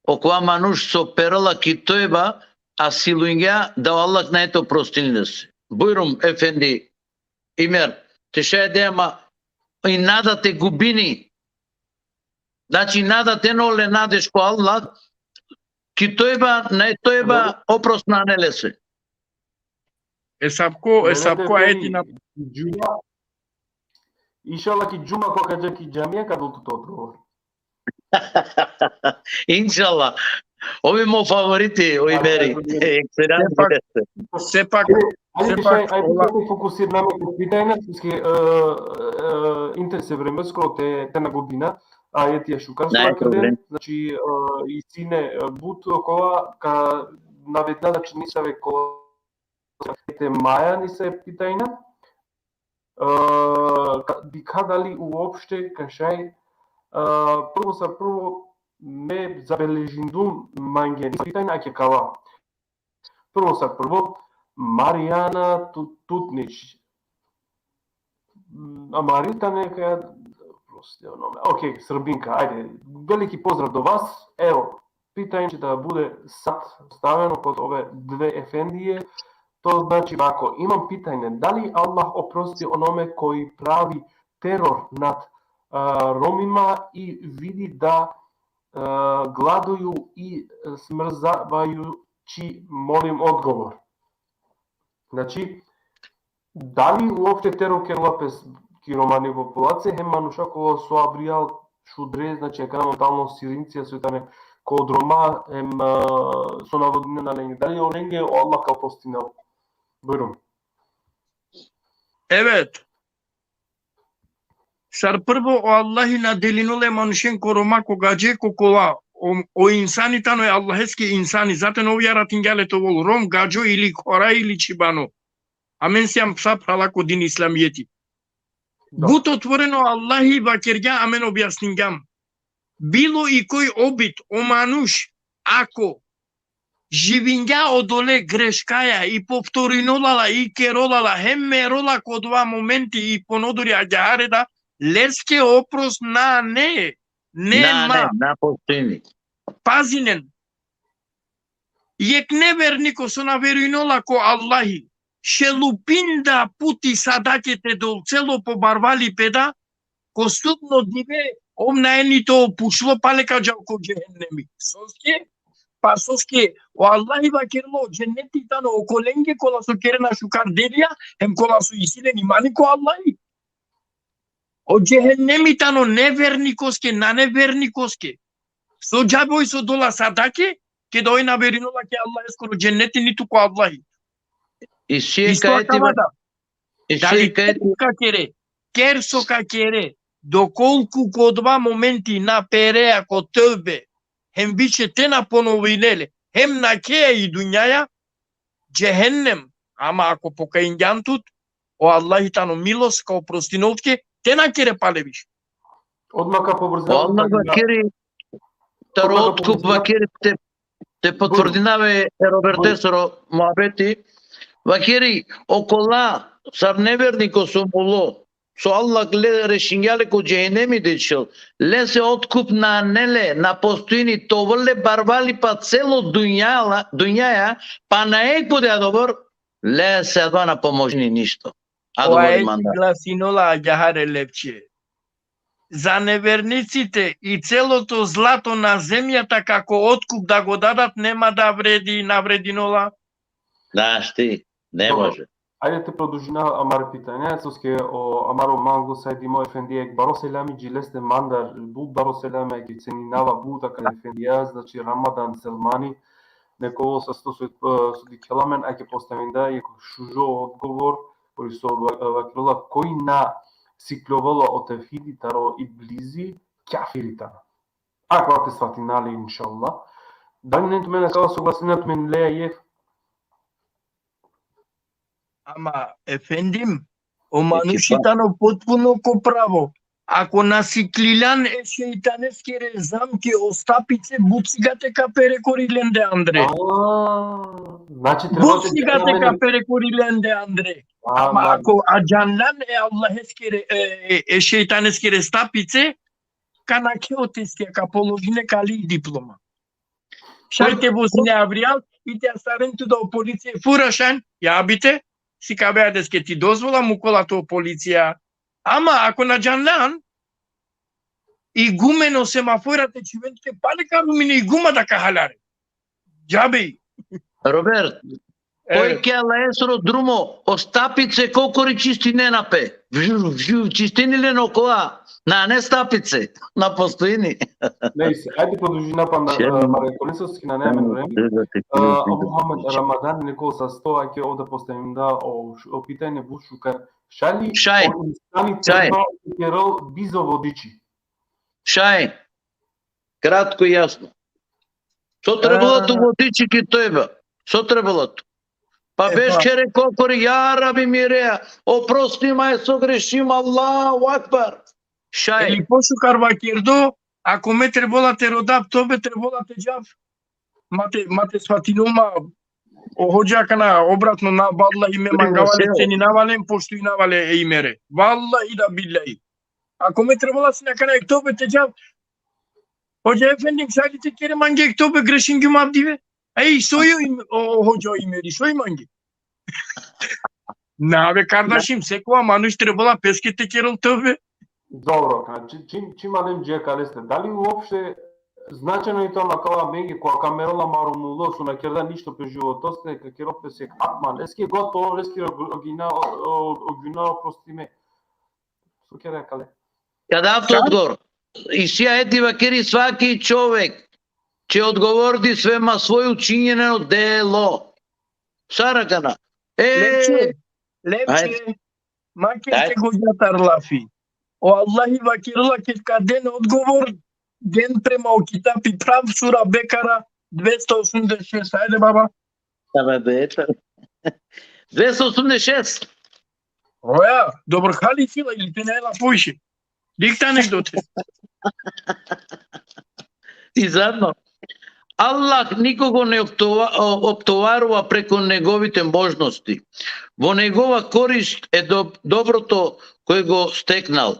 okova manuš so perela ki tojba, a silingja, da o Allah nae te oprostini lese. Bujrum, efendi Imer, te šaj de, ama i nada te gubini. Znači, nada te nol le nadež ko Allah, ki tojba, nae tojba, oprost nane lese. Esavko, esavko ajeti na džuma. Inšallah ki džuma ko ka dža ki džamija ka dol tut odgovor. Inšallah. Ov i mo favoriti, o Imeri. Ekscelencija. Sepak, sepak, Ajde, sepak, ajde, ajde, fokusirname ko pitanja, soske, e, e, interes e vremeskoro te, te na gubina, a jeti ja šukar so vakergjen, znači, e, i sine, e, but okova, ka navedna, znači, nisave ko te maja nisave pitanja, e, ka, dikha dali uopšte ka šaj, e, prvo sa prvo me zabeležindum mange pitanja, ake kava. Prvo sa prvo, Marijana Tu-, Tutnić. Amari tane ka, prosti, ono, ok, Srbinka, ajde, veliki pozdrav do vas. Evo, pitanje će da bude sad staveno kod ove dve efendije. To znači ovako, imam pitanje, da li Allah oprosti onome koji pravi teror nad, a, Romima i vidi da, a, gladuju i smrzavaju či, molim odgovor. Znači, da li uopšte teror kerela pes ki romani populacija, hem manuša kola so avrijal šudre, znači, akana momentalno sirincija so tane ko Roma, hem, a, so navodinena lenge. Da li olenge o Allah ka oprostinel? Bujrum. Evet. Sar prvo, o Allahi na delinol e manušen ko Roma, ko gadže, ko kola. O, o insani tano e Allaheske insani, zaten ov jaratingja le te ovol Rom, gadžo ili khora ili čhibano. Amen sijam psa phrala ko din islamijeti. But otvoreno Allahi vakergja, amen objasningjam. Bilo i koj obit, o manuš, ako živingja odole greškaja i povtorinola la, i kerola la, hem merola ko dova momenti i ponodori agjaar da, leske oprost nane, nema. Na, ne, na postini. Pazinen. Jekh neverniko so na verujnola ko Allahi, šel upinda puti sadake te dol celo po barvali pe da, ko sudno dive, ov nane ni te opučlo, pale ka džal ko džehennemi. Soske? Pa soske o Allahi vakerlo, dženneti tano okolenge kola so kerena šukar delija, hem kola so isi len imani ko Allahi. O džehennemi tano nevernikoske, na nevernikoske. So džabe oj so dola sadake, keda oj na verujnola ki Allaheskoro dženneti, nitu ko Allahi. Isi e kajeti, isi e kajeti. Ka kere, ker so ka kere, dokolku ko dova momenti na perea ko tevbe, hem više te na ponovine le, hem na kheja i dunjaja, džehennem, ama ako pokajingjan tut, o Allahi tano milos, ka oprostinol tuke, te na kere pale više. Odma ka pobrzina. Odma vakeri, taro otkup vakeri te, te potvrdinave e Robertesoro muhabeti, vakeri, okola sar neverniko so mulo, so Allah le rešingja le ko džehenemi te čhel, lese otkup nane le, na postojini, te ovel le barvalipa celo dunjala, dunjaja, pa na jekh puti adobor, lese adava na pomožini ništo. Adobor imanda. Glasinola agjaar e lepče. Za nevernicite i celo to zlato na zemjata kako otkup da go dadat, nema da vredi, na vredinola. Znaš ti, ne može. Ajde te produžina amare pitanja, soske o amaro manglo Said Imo Efendi jekh baro selami dži leste mandar, but baro selami, ake ceninava but akale efendija, znači Ramadan Selmani, neko sasto so, so dikhela amen, ake postavinda jekh šužo odgovor, koj so va-, vakerela, koj na sikljovela o tevhidi taro iblizi, kafiri tano. Akava te svatina le, inšallah. Dali nane tumen akava soglasina tumen leja jekh? Ama, efendim, o manuši tano potpuno ko pravo. Ako na sikliljan e šejtaneskere zamke o stapice, but sigate ka perekori lende andre. A, znači, but sigate ka perekori lende andre. Ama ako adžanljan e Allaheskere, e, e, e šejtaneskere stapice, ka nakhe o testija, ka položine kali diploma. Šaj te vozine avrijal, i te astaren tu da o policija furašan, ja bite, sikavea deske ti dozvola, mukola to policija. Ama ako na džanljan, i gumen o semafora te čhiven tuke, pale ka rumine i guma da ka halare. Džabe. Robert, Oj ke Allahesoro drumo, o stapice kokori čistinena pe. Vžu, vžu, čistini len okola. Nane stapice, na postojini. Neyse, hajde produžina panda, Šem. A, pare korisovski na nema vreme. A, Abu Muhammed Ramadan neko sasto, ake ovda postavim da o, o pitanje but šukar. Šaj li Šaj. O insani Šaj. Treba kerol bizo vodiči? Šaj. Kratko i jasno. So trebalo tu A. vodiči ki tojba? So trebalo tu? Pa E, beš pa. kere kokori, ja Rabi mirea, oprosti ma, e so grešim, Allahu Akbar. Šaj. Ili pošukar vakerdo, ako me trebola te rodav tobe, trebola te džav. Ma te, ma te svatinol ma, o hodža akana obratno na, vallahi me Primo mangava le, seo. ceninava len, poštuinava le e imere. Vallahi da billahi. Ako me trebola sine akana ek tobe te džav, hodža efendi, šaj li te kere mange ek tobe, grešingjum avdive. Ej, soj o im-, o, o hodža o imeri, soj mange. Na be, kardašim, sekova manuš trebola peske te kerol tobe. Dobro, znači, čim, čim alem dži akaleste, da li uopšte značajno i to na kala menge, koga ka merol amaro mulo, so na kerda ništo pe životoste, ka kerol pe sek akmal, eske gotovo, eske o, o gina, o, o, o gina oprostime. So kere akale. Ka dav tu odgovor. Isi ajeti vakeri, svaki čovek će odgovoriti svema svoje učinjeno delo. Sar akana. E, Lepše, lepše, Ajde. ma ke Ajde. te godžatar lafi. O Allahi vakerela ke ka den odgovor, den prema o kitapi prav, sura Bekara, dvesta osumdeset šest. Ajde, baba. Tamam, be. Dvesta osumdeset šest. Oja, dobro, hali sila ili te najela poviše. Dikta anegdote. I zadno. Allah nikogo ne optova-, o-, optovarova preko неговите можности. Во негова корист е доб-, доброто кое го стекнал,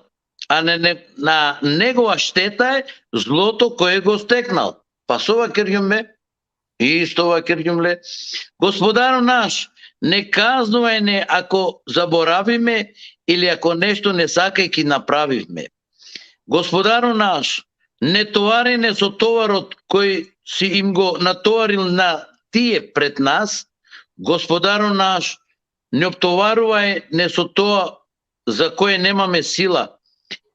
а не, не, на негова штета е злото кое го стекнал. Па со ова керѓуме? Исто ова керѓум ле. Господаро наш, не казнувај не ако заборавиме или ако нешто не сакајки направивме. Господаро наш, не товари не со товарот кој си им го натоварил на тие пред нас. Господаро наш, не оптоварувај не со тоа за кое немаме сила.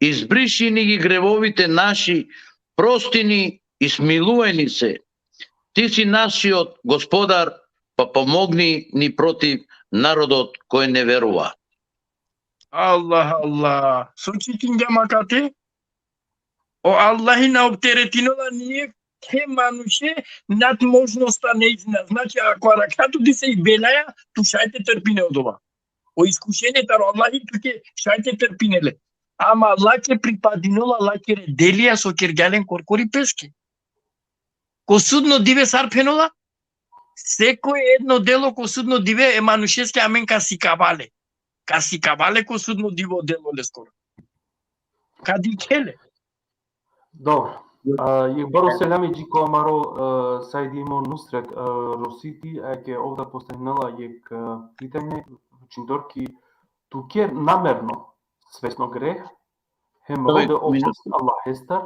Избриши ни ги гревовите наши, прости ни и смилувај ни се. Ти си нашиот Господар, па помогни ни против народот кој не верува. Allah, Allah. So čitingjam akate? O Allahi na opteretinola nijekhe manuše nad možnosta neizna. Znači, ako arakha tudise i belaja, tu šaj te trpine odova. O iskušenie taro Allahi tuke šaj te trpine le. Ama lake pripadinola lakere delija so kergja len korkori peske. Ko sudno dive sar phenola? Sekoj edno delo ko sudno dive e manušeske amen ka sikava le. Ka sikava le ko sudno dive o delo leskoro. Ka dikhe le. Dobro. A, jekh baro selami dži ko amaro, a, sajdimo Nusret, a, Rositi, a ke ovda postavinela jekh, a, pitanje, čindor ki tu ker namerno svesno greh, hem rode oprost Allahestar,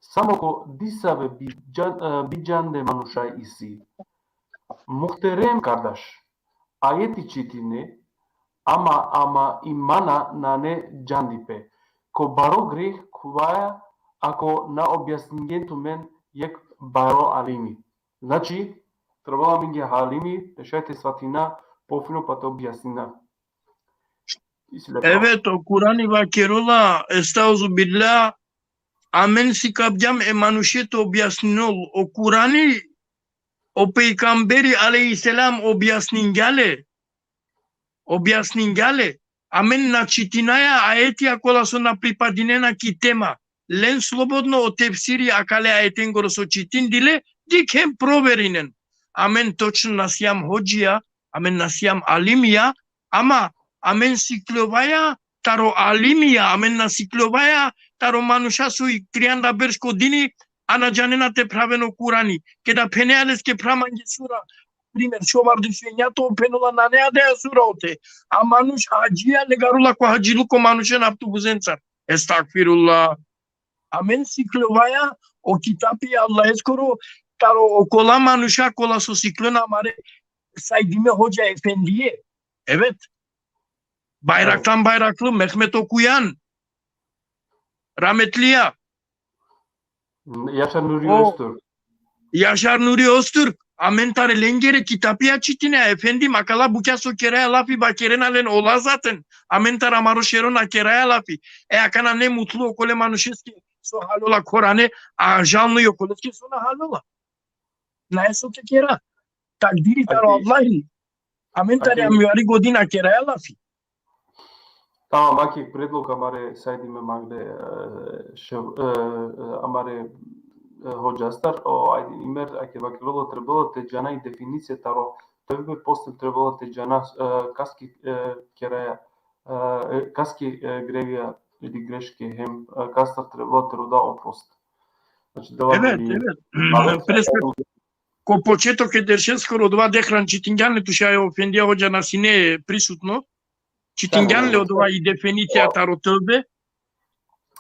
samo ko disave bidžan-, a, bidžande manuša isi. Muhterem kardaš, ajeti čitine, ama, ama imana nane džandipe. Ko baro greh khuvaja, ako na objasningen tumen jekh baro alimi. Znači, trebela amenge alimi, te šaj te svatina pofino pa te objasnina. Isi le pravo. Evet, o Kurani vakerola, estauzu billah, amen sikavgjam e manuše te objasninol. O Kurani, o pejgamberi alejhi selam objasningja le. Objasningja le. Amen na čitinaja ajetija kola so na pripadinena ki tema. Len slobodno o tefsiri akale ajetengoro so čitindile, dikhen, proverinen. Amen točno na sijam hodžija, amen na sijam alimija, ama amen sikljovaja taro alimija, amen na sikljovaja taro manuša so i trianda berš ko dini, a na džanena te phraven o Kurani. Keda phenea leske phra mange sura, primer, šovardeš enjato, phenola nane adaja sura ote. A manuš hadžija legarula ko hadžiluko manušen avtobusencar. Estagfirullah. Amen sikljovaja o kitapi Allaheskoro taro okola manuša kola so sikljona amare sajdime hodža efendije. Evet. Bajraktan Bajrakli, Mehmet Okujan, rametlija. Jašar Nuri O- Ozturk. Jašar Nuri Ozturk. Amen tare lengere kitapija čitine, efendim, akala bukja so keraja lafi, vakerena len ola zaten. Amen tare amaro šero na keraja lafi. E, akana ne mutlu okole manušeske so halola korane, a žalno i okoleske so na halola. Nae so te kera. Takdiri taro Ake- Allahi. Amen tare ake- amjari godina keraja lafi. Tamam, ake predlog amare sajdime mangle, e, šev-, e, e, amare, e, hodžastar, o, ajde, imer, ake vakerela, trebela te džana i definicija taro tevbe, posle trebela te džana, e, kaske, e, keraja, e, e, kaske, e, grevija ili greške hem, e, kastar trebela te roda oprost. Znači, dela Evet, mi evet. Alo, Preska-, ko početok e deršeskoro, odova dehran čitingjan le, tu šaj o efendija hodža na sine prisutno. Čitingjan le odova i definicija taro tevbe.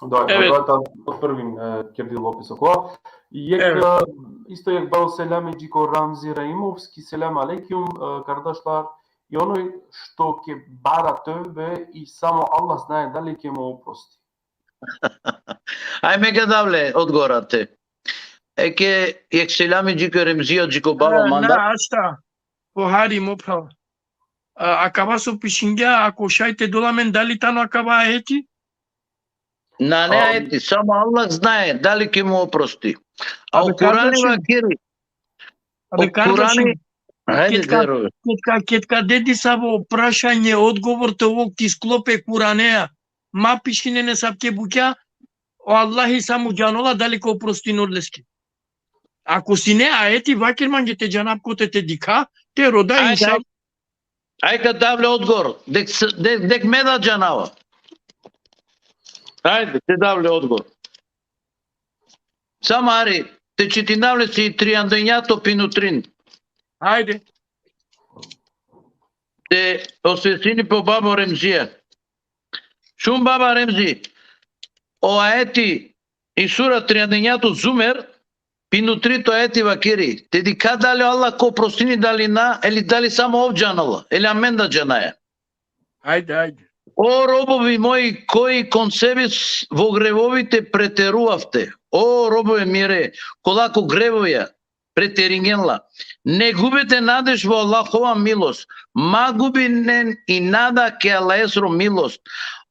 Da, Evet. da, da, od prvin, e, kerdi opis okova. Jek, Evet. e, isto jek baro selami dži ko Ramzi Raimovski, selam alejkum, e, kardašlar. I onoj što ke bara tevbe i samo Allah znaje dali ke mu oprosti. Aj, me ka dav le odgovor ate. Eke, jek selami dži ko Remzija, dži ko baba E, mandar. Na, ašta, pohari mo phral. A, akava so pišingja, ako šaj te del amen, dali tano akava ajeti? Nane A, ajeti, samo Allah znaje dali ke mu oprosti. A Abe, o Kurani kardašim. vakeri, Abe, o Kurani, kardašim, hajde, ketka, dero. ketka, ketka dedi savo prašanje, odgovor te ovol ki sklope Kuraneja. Ma pišinen asavke bukja, o Allahi samo džanola dali ka oprostinol leske. Ako sine ajeti, vaker mange, te džanav kote te dikha, te roda, Ajde, inšallah. Aj ka dav le odgovor, dek, s-, dek, dek me da džanava. Ajde, te dav le odgovor. Samo hari, te čitinav le si triandenjato pinutrin. Ajde. Te osvestini po babo Remzija. Šun baba Remzi, o ajeti i sura triandenjato Zumer, pinutrito ajeti vakeri. Te dikha dali Allah ka oprostini dali na, eli dali samo ov džanola, eli amen da džanaja. Ajde, ajde. O robovi moji, koji kon sebes vo grevovite preteruvavte. O robove mire, kola ko grevovja preteringjen la. Ne gubite nadeš vo Allahova milost. Ma gubinen i nada ke Allahesro milost.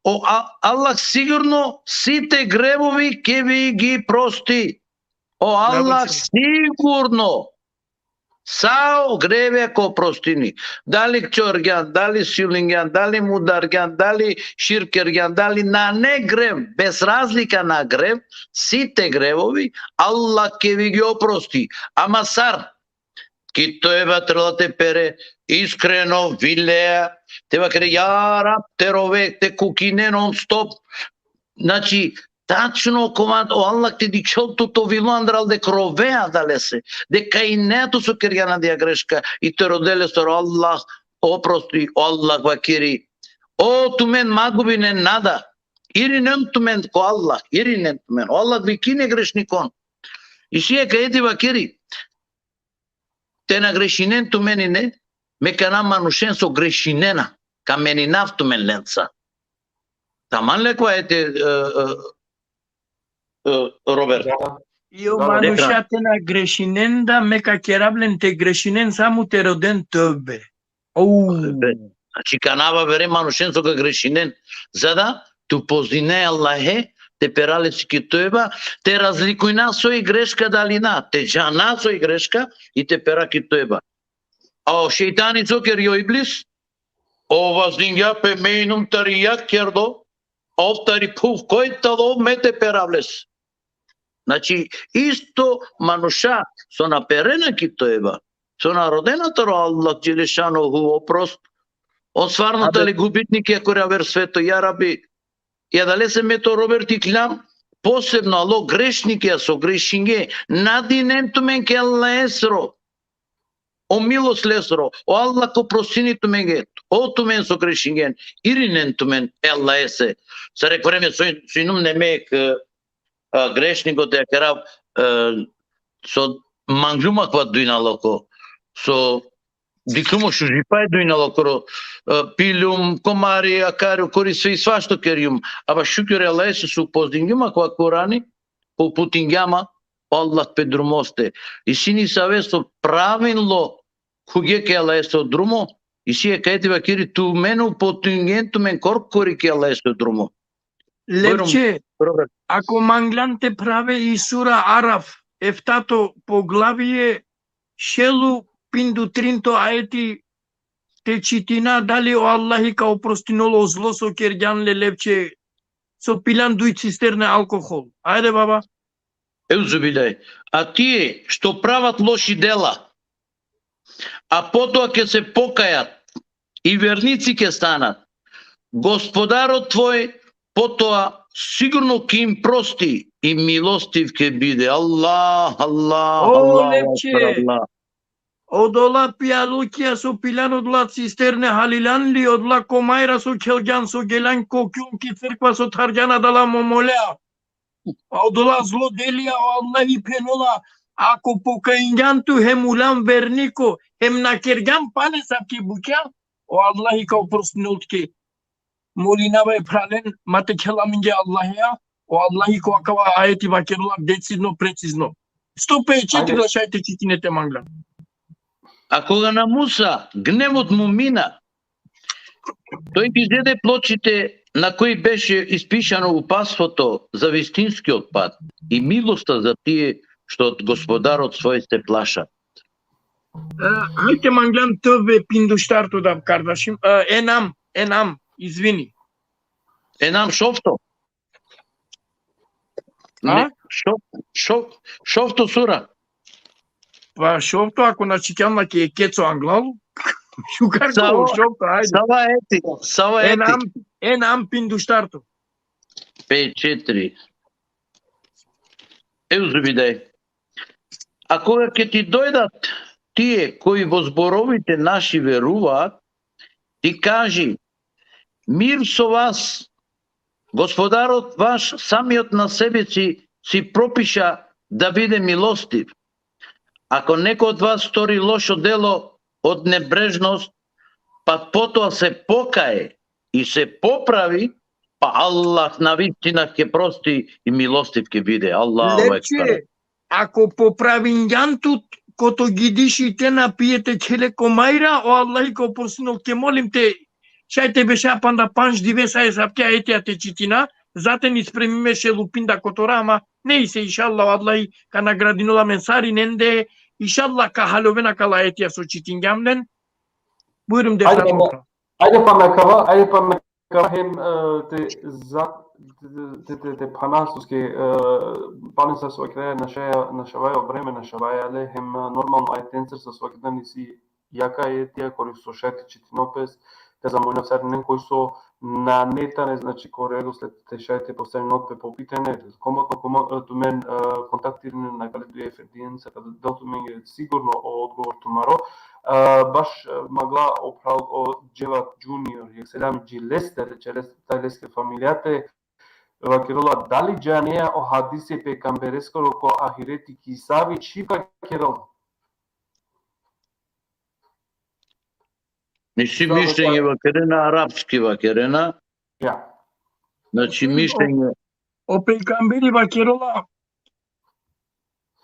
O A-, Allah sigurno site grevovi ke vi gi prosti. O Allah Naravno. Sigurno sa o grevja ka oprostini. Dali čorgjan, dali silingjan, dali mudargjan, dali širk kergjan, dali nane grev, bez razlika na grev, site grevovi, Allah ke vi gi oprosti. Ama sar, ki tevba trebela te pere, iskreno, vilea, te vakere, ja Rab, te rove, te kukine non stop. Znači, tačno kova o Allah te dikhel tut o vilo andral dek rovea adalese, dek kajinea tut so kergjan adaja greška i te rode lesoro Allah oprosti, o Allah vakeri. O tumen ma gubinen nada, irinen tumen ko Allah, irinen tumen. O Allah vikini e grešnikon. Isi jek ajeti vakeri. Te na grešinen tumen ine, me ka anav manušen so grešinena, ka meninav tumen lenca. Taman le kova ajeti, e, e, e, Robert. Da. I o Da, da. manuša te na grešinen da, me ka kerav len te grešinen, samo te roden tevbe. Au. Znači, ka anav avere manušen so ka grešinen. Za da te upoznine Allahe, te pera lese ki tevba, te razlikujna soj greška dali na, te džana soj greška i te pera ki tevba. A o šejtani so keri, o Iblis, ov vazdingja pe, me inum tari jag kerdo, ov tari phuv, koj tano ov, me te perav lese. Znači, isto manuša so na perena ki tevba, so na rodena taro Allah dželešanuhu oprost, on stvarno tale gubitnikija kuri aver sveto, ja Rabi. I adalese me, o Robert, ikljav posebno alo grešnikija so grešinge, nadinen tumen ke Allahesro, o milost lesro, o Allah ka oprostini tumenge, o tumen so grešingen, irinen tumen e Allahese. Sar jek vreme so, so inum neme jek, e, a, grešniko te kerav, e, so manglum akava dunjaluko, so Dikhlum o šužipa e dujnalo koro, e, piljum, komari, akari, okori, sve i svašto kerjum. Aba šukir e Allahese so upozdingjum akava Kurani, uputingjam ma o Allah pe drumoste. Isi nisave so pravilno khuvgje ki Allahesoro drumo, isi jekh ajeti vakeri: tumen uputingjen tumen korkori ki Allahesoro drumo. Bujrum, Lepče, program. Ako manglan te phrave i sura Araf, eftato poglavie, šel u pindutrinto ajeti, te čitina dali o Allahi ka oprostinol o zlo so kergjan le, Lepče, so piljan duj cisterne alkohol. Ajde, baba. Euzubillah. A tie što pravat loši dela, a potom ke se pokajat i vernici ke stanat, Gospodaro tvoj potom sigurno ke im prosti i milostiv ke bide. Allah, Allah, o, Allah, Lepče, Allah. Odola pijalukija so piljan odola cisterne, haliljan li, odola komajra so khelgjan, so geljan ko kjum ki crkva, so thargjan adala momolja. A odola zlo delija o Allahi phenola: ako pokajingjan tu hem uljan verniko, hem na kergjan pale asavke bukja, o Allahi ka oprostinol tuke. Molinava e phralen, ma te khela amenge Allahea, o Allahi ko akava ajeti vakerola decidno, precizno. Sto pedeset četiri. Ajde. Da šaj te čitine te manglan. A koga na Musa gnevot mu mina, той ги зеде плочите на кои беше испишано упатството за вистинскиот пат и милоста за тие што од Господарот свој се плаша. E, hajde manglan tövbe pinduštarto da, kardašim. E, Enam, Enam, izvini. Enam šovto. A? Ne, šov-, šov-, šovto sura. Pa šovto, ako na čhikjan la ke keco anglal. Šukar ko šovto, ajde. Sava ajeti, sava ajeti. Enam, Enam pinduštarto. Pedeset četiri. Euzubillah. A koga ke ti dojdat tie koji во зборовите наши веруваат, ти кажи: мир со вас, Господарот ваш самиот на себе си, си пропиша да биде милостив. Ако некој од вас стори лошо дело од небрежност, па потоа се покае и се поправи, па Аллах на вистина ќе прости и милостив ќе биде. Аллаху екбер. Lepče, ako popravingjan tut koto gidiši te na pije te khele komajra, o Allahi ka oprostinol tuke, molim te, šaj te beša panda pandž dive sa asavke ajetija te čitina, zaten ispremime šel u pinda kotora, ama nejse, inšallah, o Allahi ka nagradinol amen sarinende, inšallah ka haljoven akala ajetija so čitingjam len. Bujrum, Ajde, defna pa, ajde pa me kava, ajde pa me kava hem, e, te za-, te, te, te, te phana soske, e, pale sa so vakerava našavaja, našavaja o vreme, našavaja le, hem, e, normalno ajetencar sa so vakerava nisi jaka ajetija, kori so šaj te čitinol pes, ka zamolinav sarinen koj so nane tane, znači, ko redosled te šaj te postavinol pe po pitanje, komotno, komo-, e, tumen, e, kontaktirinen akale duj efendijenca, ka del tumenge sigurno o odgovor tumaro. E, baš, e, mangla o phral o Dževat Junior, jekh selami dži leste, reče les-, taj leske familijate, vakerola: dali džanea o hadisi e pejgambereskoro ko ahireti ki savi čhib vakerola? Nisi mišljenje vakerena, arapski vakerena. Ja. Znači, mišljenje. O pejgamberi vakerola: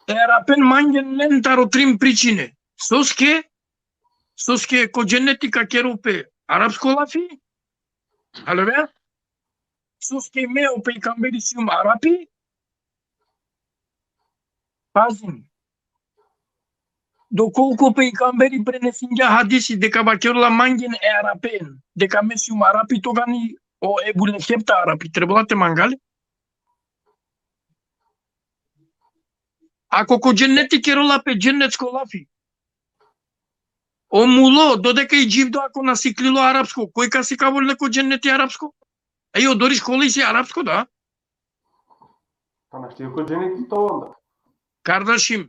e Arapen mangen len taro trin pričine. Soske? Soske ko dženeti ka kerol pe arapsko lafi. Alo, be? Soske me, o pejgamberi, sijum Arapi. Pazin. Dokolku pejgamberi prenesingja hadisi deka vakerola mangen e Arapen, deka me sijum Arapi, togani o Ebu Leheb ta Arapi, trebela te mangel le? Ako ko dženeti kerola pe dženetsko lafi, o mulo, dodeka i dživdo, ako na siklilo arapsko, koj ka sikavol le ko dženeti arapsko? Ej, odori škola isi arapsko, da? Pa našti ko dženeti to onda. Kardašim.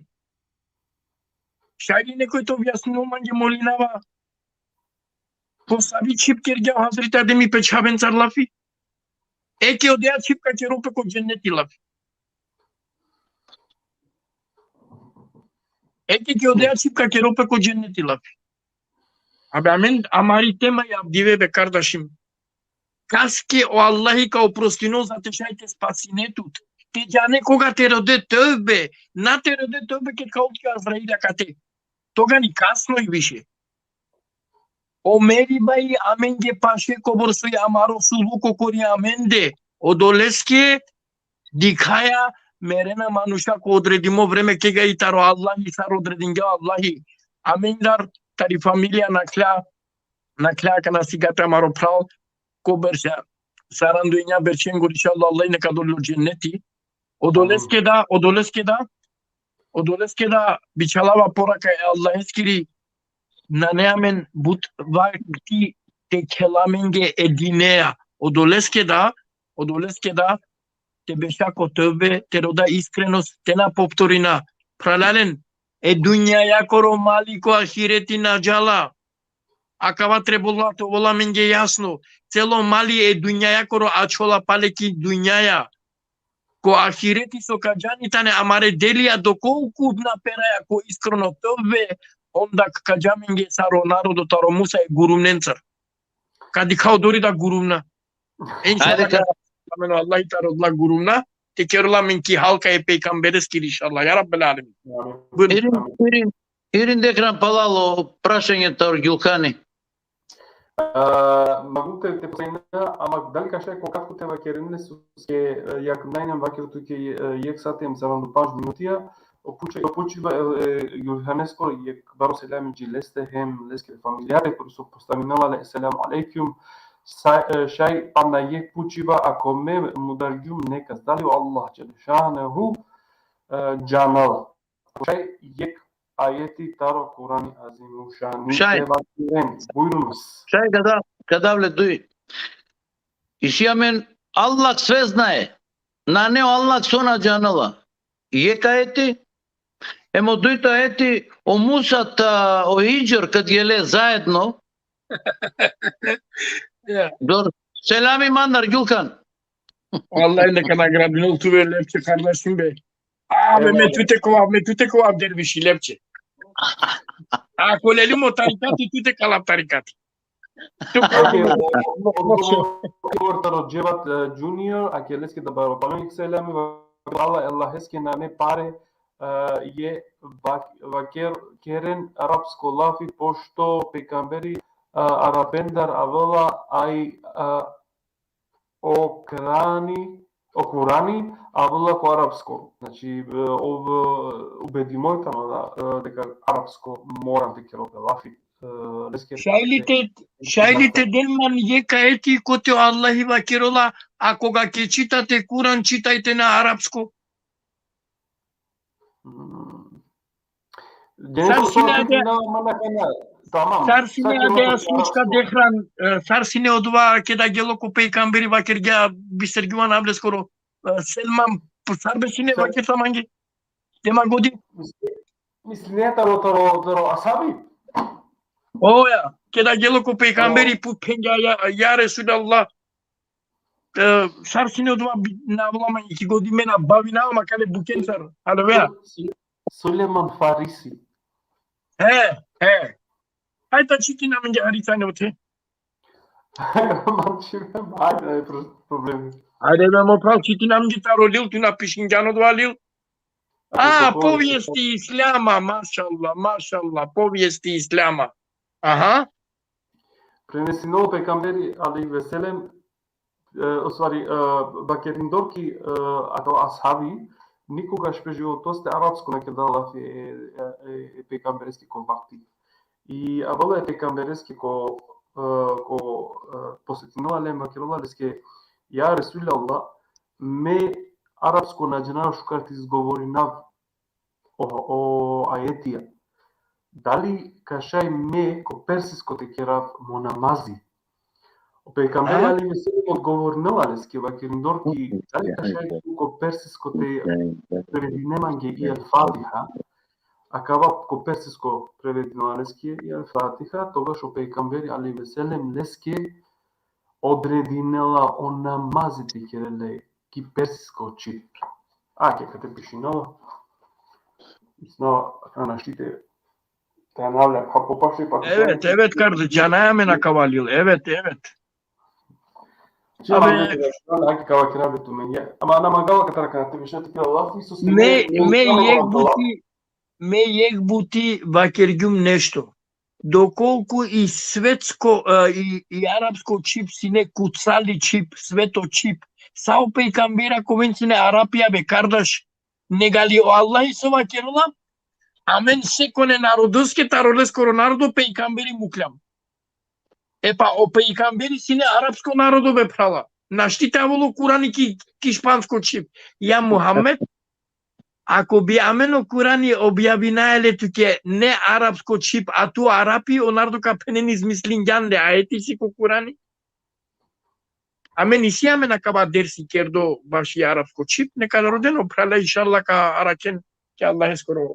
Šaj li nekoj te objasninol mange, molinava? Po savi čhib kergja o Hazreti Ademi pe čhavencar lafi? Eke odeja čhib ka kerol pe ko dženeti lafi. Eke ke odeja čhib ka kerol pe ko dženeti lafi. Abe amen, amari tema i avdive be, kardašim. Kaske o Allahi ka oprostinel za te šaj te spasine tut. Te džane koga te rode tevbe, na te rode tevbe ked ka uči Azrail akate. Toga ni kasno i više. O meriba i amenge paše kobor soj amaro suluko kori amende. Odoleske dikhaja, merena manuša ko odredimo vreme, keda i taro Allahi, sar odredingja Allahi. Amendar tari familija nakhlja, nakhlja akana sigate amaro phral, ko berša, saranduenja beršengoro, inšallah, Allahi neka del le o dženneti. Odoleske da, odoleske da, odoleske da bičhalava poraka e Allaheskiri, nane amen but vakti te khela amenge e dineja. Odoleske da, odoleske da, te beša ko tevbe, te roda iskrenost, te na povtorina. Phralalen, e dunjajakoro mali ko ahireti na džala. Akava trebela te ovel amenge jasno. Celo mali e dunjajakoro ačhola pale ki dunjaja. Ko ahireti so ka džani tane amare delija, dokolku na peraja ko iskreno tevbe, onda ka dža amenge sar o narodo taro Musa e gurumnencar. Ka dikha odori da gurumna. Ajde Inšallah, ka- amen, o Allah taro odola gurumna te kerol amen ki halka e pejgambereskiri, inšallah. Ja Rabbel alemin. Bujrun. Irin, irin, irin dekran palalo prašanje taro Gjulkani. A, mogu te, te postavina, ama dali ka šaj ko kratko te vakeren le, soske, e, jak nane amen vakeri tuke, e, jekh sati em saranda pandž minutija, o puči-, o pučiba, e, e, Gjulkaneskoro, jekh baro selami dži leste hem leske familijare, kori so postavinela le, selamu alejkum. Sa-, e, šaj pana jekh pučiba, ako me mudargjum nekas, dali o Allah dželle šanehu, e, džanela. Šaj jekh ajeti taro Kurani Azimu Šani. Šaj. Te vakeren, bujrun. Šaj, ka dav, ka dav le duj. Isi amen, Allah sve znaje. Nane o Allah so na džanela. Jekh ajeti, em o dujto ajeti, o Musa ta o Hidžr kad gele zaedno. Ja. Dor, selami mandar, Gjulkan. Allah neka nagradinel tuve, Lepče, kardašim be. A, me, me tute kova, me tute kova derviši, Lepče. Ako leli mo tarikati, tute ka lav tarikati. Okej, o, o, odgovor, odgovor taro Dževat, e, Junior, ake leske da baro palem selami, vala Allaheske nane pare, e, je vak-, vaker-, keren arapsko lafi, pošto pejgamberi, e, arapendar avela, aj, e, o Kurani, o Kurani avela ko arapsko. Znači, e, ov-, ubedimo tano da, e, deka arapsko moram te kerol pe lafi. E, leske. Šaj li te, šaj li te del man jekh ajeti kote o Allahi vakerola, a koga ke čitate Kuran, čitajte na arapsko? Mm. Sar sine ade, tamam, sar sine ade slučka dekran, e, sar sine odova keda gelo ko pejgamberi, vakergja, bistergjum amen leskoro, e, Selman, sar be sine, vaker sa mange. Te ma godi. Misline taro, taro, taro ashabi? Oja, keda gelo ko pejgamberi, pu-, phengja, ja, ja Resulallah. E, sar sine odova bi-, na avela mange, ki godi me na bavinav man akale bukencar. Alo, vea. Su-, Sulejman Farisi. He, he. Hajde, čitin amenge, hari tane ote. Man čitin, ajde, nane pro-, problemi. Ajde, be, mo phral, čitin amenge taro Lil, tu na pišingjan odova Lil. A, povijesti islama, mašallah, mašallah, povijesti islama. Aha. Prenesinela o pejgamberi alejhi ve sellem, e, u stvari, e, vakerindor ki, e, akala ashabi, nikogaš pe životoste arapsko na kerda lafi e, e, e, e pejgambereske ko vakti. I avela e pejgambereske ko, e, ko, e, posetinela le, vakerela leske, ja Resulallah, me arapsko na džanav šukar te izgovorinav o, o ajetija. Dali ka šaj me ko persisko te kerav mo namazi? O pejgamberi alejhi ve sellem odgovorinela leske vakerindor ki, dali ka šaj tu ko persisko te prevedine mange i Al-Fatiha? Akava ko persisko prevedinela leske i Al-Fatiha, togaš o pejgamberi alejhi ve sellem leske odredinela o namazi te kerel le ki persisko čhib. Ake, kate pišinela. Misno, akana našti te Te anavlja, pa po paši, pa Evet, evet, kardeş, džanaja amen akava lil. Evet, evet. Či Abe- mangava te vaćerav, aki kava kerav be tumenge. Ama na mangava katara kana te više te kerav lafi, so si Me, ne- me ne- jekh buti, me jekh buti vakergjum nešto. Dokolku i svetsko, e, i, i arapsko čhib sine kutsali čhib, sveto čhib. Sa o pejgambera koven sine Arapija be, kardeş, negali o Allahi so vakerela, amen sekone narodoske taro leskoro narodo pejgamberi mukljam. E pa o pejgamberi sine arapsko narodo be, phrala. Našti te avol o Kurani ki, ki špansko čhib. Ja Muhammed, ako bi amen o Kurani objavinaja le tuke ne arapsko čhib, a tu Arapi, o narodo ka phenen izmislingjan le ajeti si ko Kurani. Amen isi amen akava dersi kerdo baši arapsko čhib, neka roden o phrala, inšallah, ka arakhen ki Allaheskoro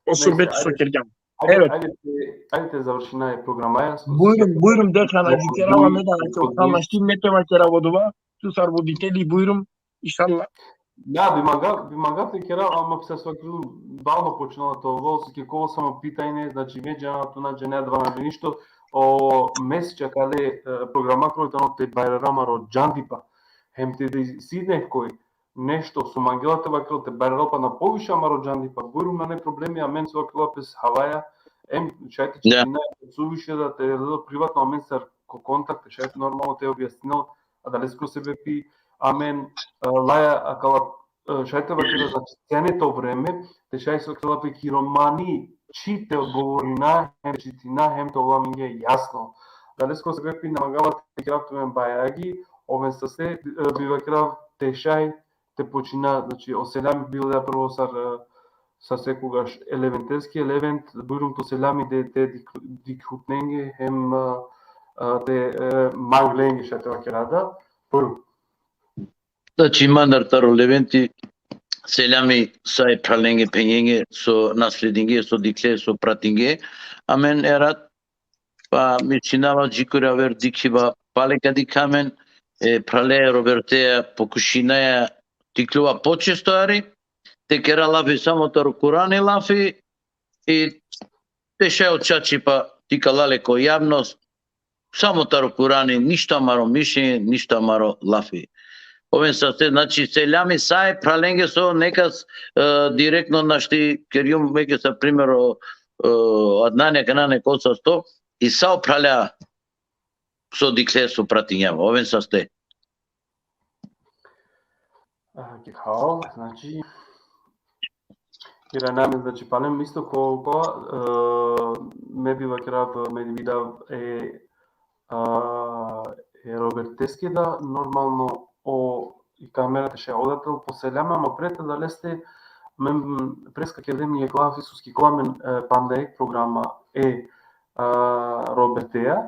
o sohbet so kergjam. Ajde, Evet. Ajde te, ajde te završina e programaja. Bujrum, bujrum, deka na džikerav, me da, ako tamo šti me te vakerav odova, tu sar voditeli, bujrum, inšallah. Da, bi manga, bi manga te kerav, ama pisa so kru balno počinala to, vol si ke kova samo pitanje, znači me džana, tu na džane, adava na džane ništo, o Mesić akale, e, programa kro tano te bajrara amaro džandipa. Hem te de si nekoj nešto so mangela te vakerel, te bajrara pa na poviše amaro džandipa, bujrum, nane problemi, amen so vakerela pes havaja, em šaj te Da. Čitina, suviše da te privatno amen sar ko kontakt, šaj te normalno te objasnina, adalesko sebepi, amen, e, laja akala, e, šaj te vakerela, znači, cene to vreme, te šaj so vakerela pe ki romani, či te odgovorina, hem čitina, hem te ola amenge jasno. Adalesko sebepi na mangava te kerav tumen bajagi, oven saste, e, bi vakerav te šaj te počina, znači, o selami bi lea prvo sar, e, sar sekogaš e Leventeske, Levent, bujrum to selami de, te dik-, dikhutnenge, hem, e, e, te, e, manglenge, šaj te vakera da, bujrum. Znači, mandar taro Leventi, selami sa e phralenge, phengenge, so nasledinge, so dikhle, so pratinge. Amen erat, pa misinava džikuri aver dikhiba, pale ka dikha amen, e phrale Robertea pokušinaja te ikljova počesto ari, te kera lafi samo taro Kurani lafi, i te šaj o čačipa te ikala le ko javnost, samo taro Kurani, ništo amaro mišljenje, ništo amaro lafi. Oven saste, znači, selami sa e phralenge so nekas, e, direktno našti kergjum, meke sa primer o, e, Adnani akana nek ol sasto, i sa o phralja so dikhle, so pratingjam, oven saste. A, ki hal, znači, irana amen, znači, palem isto ko, ko, e, me bi vakerav, me bi dav e, a, e Roberteske da, normalno, o, i kamera te šaj odatel po selama, ama pred adaleste, me preska kerdem jekh lafi, soske kola amen, e, panda jekh programa e, a, Robertea,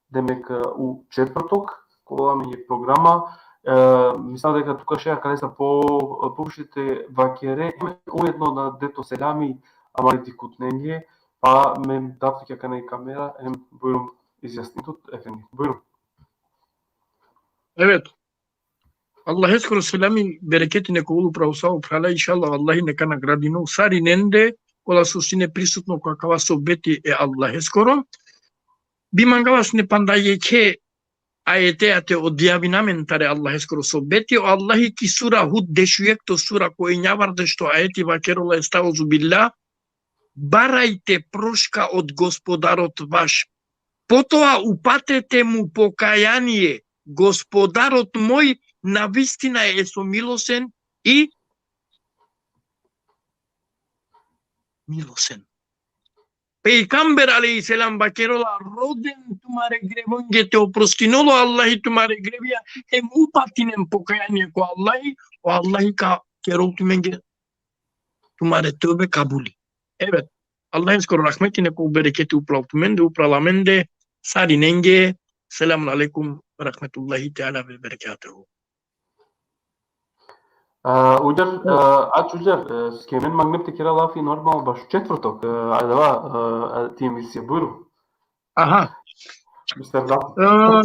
demek, e, u četvrtok, kola amen jekh programa, e, mislinav deka tuka šaj akalestar po, poviše te vakere, hem ujedno da de to selami amare dikhutnenge, pa me dav tuke akana i kamera, hem bujrum, izjasni tut, efendi, bujrum. Evet. Allaheskoro selami, bereketi neka ol upro sa o phrala, inšallah, Allahi neka nagradinel sarinende, kola so sine prisutno ko akava sohbeti e Allaheskoro. Bi mangava sine panda jekhe ajetea te odjavina amen taro Allaheskoro sohbeti. O Allahi ki sura Hud, dešujekhto sura, ko enjavardešto ajeti vakerela: Estauzu billah, barajte proška od Gospodarot vaš. Potom upatete mu pokajanie. Gospodarot moj na vistina e so milosen i milosen. Pejgamber alejhi selam vakerela: Roden tumare grevenge te oprostinol o Allahi tumare grevija, hem upatinen pokajanie ko Allahi, o Allahi ka kerol tumenge tumare tevbe kabuli. Evet. Allaheskoro rahmeti neka ol bereketi upral tumende, upral amende, sarinenge. Selamun alejkum ve rahmetullahi teala ve berekatuhu. A, Uđer, a, ač Uđer, e, soske amen mangnem te kera lafi normalno baš u četvrtok, e, adava, e, ti emisija, bujrum. Aha. Mister Da. E,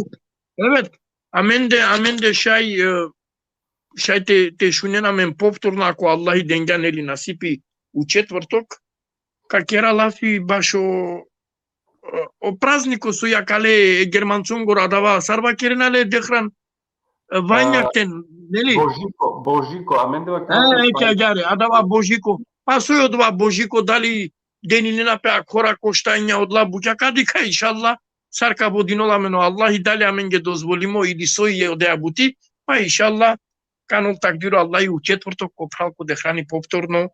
evet, amende, amende šaj, e, šaj te, te šunen amen povtorno, ako Allahi dengja neli nasipi, u četvrtok. ka kera lafi bašo, o prazniko so akale e Germancongoro, adava sar vakerena le, Dehran, e, Vainakten, neli? Božiko, Božiko, amende vakerena. E, e, ađahar, adava Božiko. Pa soj odova Božiko, dali deninena pe akhora, koštanja, odola bukja, ka dikha, inšallah, sar ka vodinol amen o Allahi, dali amenge dozvolimo ili soj e odoja buti, pa inšallah, ka anol takdiri o Allahi, u četvrtok ko phral ko Dehrani povtorno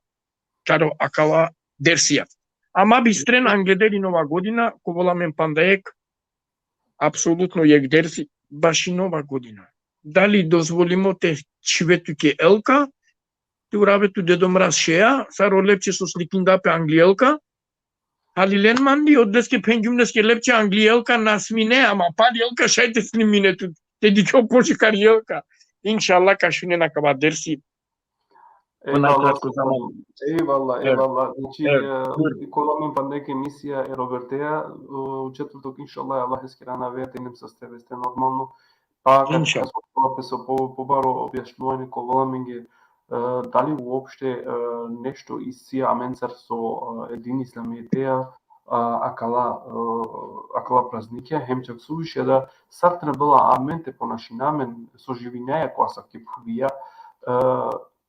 taro akala dersija. Ama bistren, angleder i Nova godina, ka ovel amen panda jekh, apsolutno jekh dersi baši Nova godina. Dali dozvolimo te čhive tuke elka, te urave tu Dedo Mraz šeja, sar o lepče so slikinda pe angli elka, halilen mandi, odoleske phengjum leske, lepče, angli elka na smine, ama pali elka šaj te snimine tu, te dikhe o pošukari elka. Inšallah, ka šunen akava dersi. Ejvallah, ejvallah, ejvallah. Znači, e, ka ovel amen panda jekh emisija e Roberteja, e, u četvrtok, inšallah, Allaheskere anavea, te inem saste veste, normalno. Pa ka, inšallah, so po, po, pobaro objašnjuvanje ka ovel amenge, e, dali uopšte, e, nešto isi amencar so, e, edini islamiteja, a, akala, e, akala praznikija, hem čak suviše da sar trebela amen te ponašina amen so živinjaja ko asavki phuvija, e,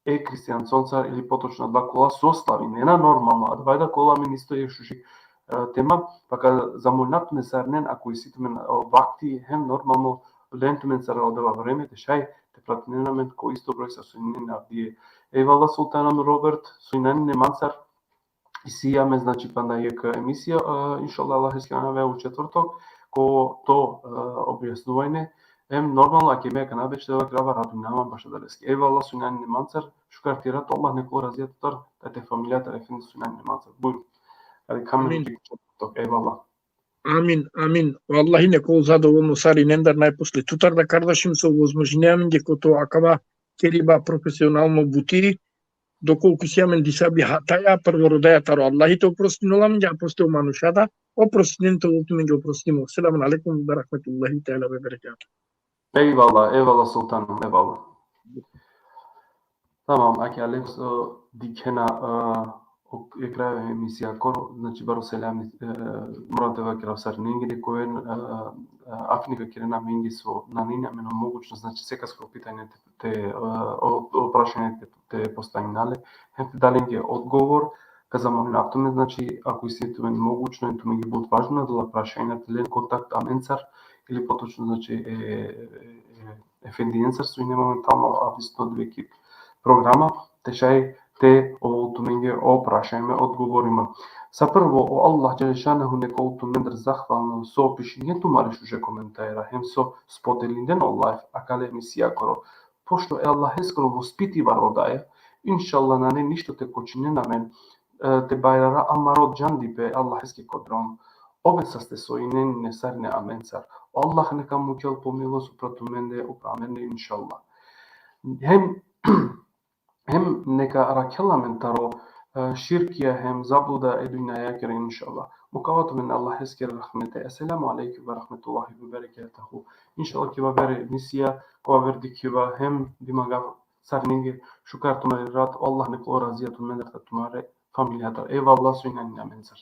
e hristijanconcar ili potočno adala kola so slavinena, normalno, adava da ka ovel amen isto jekh šuži, e, tema, pa ka zamolinav tumen sarinen, ako isi tumen, e, vakti, hem normalno, len tumencar adava vreme, te šaj te pratinen amen ko isto broj sar so inen avdive. Ejvallah, sultanom Robert, so injan ine mancar, isi amen, znači, panda jekh emisija, e, inšallah, Allaheskere anavea, u četvrtok, ko to, e, objasnuvanje, hem normalno, ake me akana već te vakerav, radujnava man baš adaleske. Ejvallah, so injan ine mancar, šukar ti rat, Allah nek ovel razija tutar, te familijatar, efendi, so injan ine mancar. Bujrum. Ali kamen, amin, u četvrtok, ejvallah. Amin, amin. O Allahi nek ovel zadovolno sarinendar, najposle tutar, da, kardašim, so ovozmožinea amenge ko to akava keriba profesionalno buti, dokolku isi amen disave hataja, prvo rodaja taro Allahi te oprostinol amenge, a posle o manuša da, oprostinen te ovel tumenge oprostimo. Selamun alejkum ve rahmetullahi teala ve berekatuhu. Ejvallah, ejvallah, sultanom, ejvallah. Tamam, ake Alex, e, dikhena, e, o, e kraja e emisijakoro, znači, baro selami, e, moram te vakerav sarinenge, deka oven, e, e, afini ka keren amenge so nane ine amen o mogućnost, znači, sekaskoro pitanje te, te, e, o, o prašanje te, te postavina le, hem te da lenge odgovor, ka zamolinav tumen, znači, ako isi tumen mogućno, tumenge but važno, adala prašanja te len kontakt amencar, ili potočno, znači, e, e, e, efendijencar so ine momentalno avdisutno dive ki programa, te šaj te ovel tumenge o prašanja hem odgovorima. Sa prvo, o Allah dželle šanuhu nek ovel tumendar zahvalno so pišinen tumare šuže komentara, hem so spodelinen o live akale emisijakoro. Pošto e Allaheskoro vospitiba rodaja, inšallah, nane ništo te kočinen amen, e, te bajrara amaro džandipe Allaheske ko drom. Oven saste so inen ine sarine amencar. O Allah neka mukhel po milost upro tumende, upro amende, inšallah. Hem, hem neka arakhel amen taro, e, širkija hem zabluda e dunjajakere, inšallah. Mukava tumen Allaheskere rahmete. Esselamu alejkum ve rahmetullahi ve berekatuhu. Inšallah, ki aver emisija, ko aver dikhiba, hem dimaga sarinenge šukar tumari rat, o Allah nek ovel razija tumendar, tumare familijatar. Ejvallah, so injan ine amencar.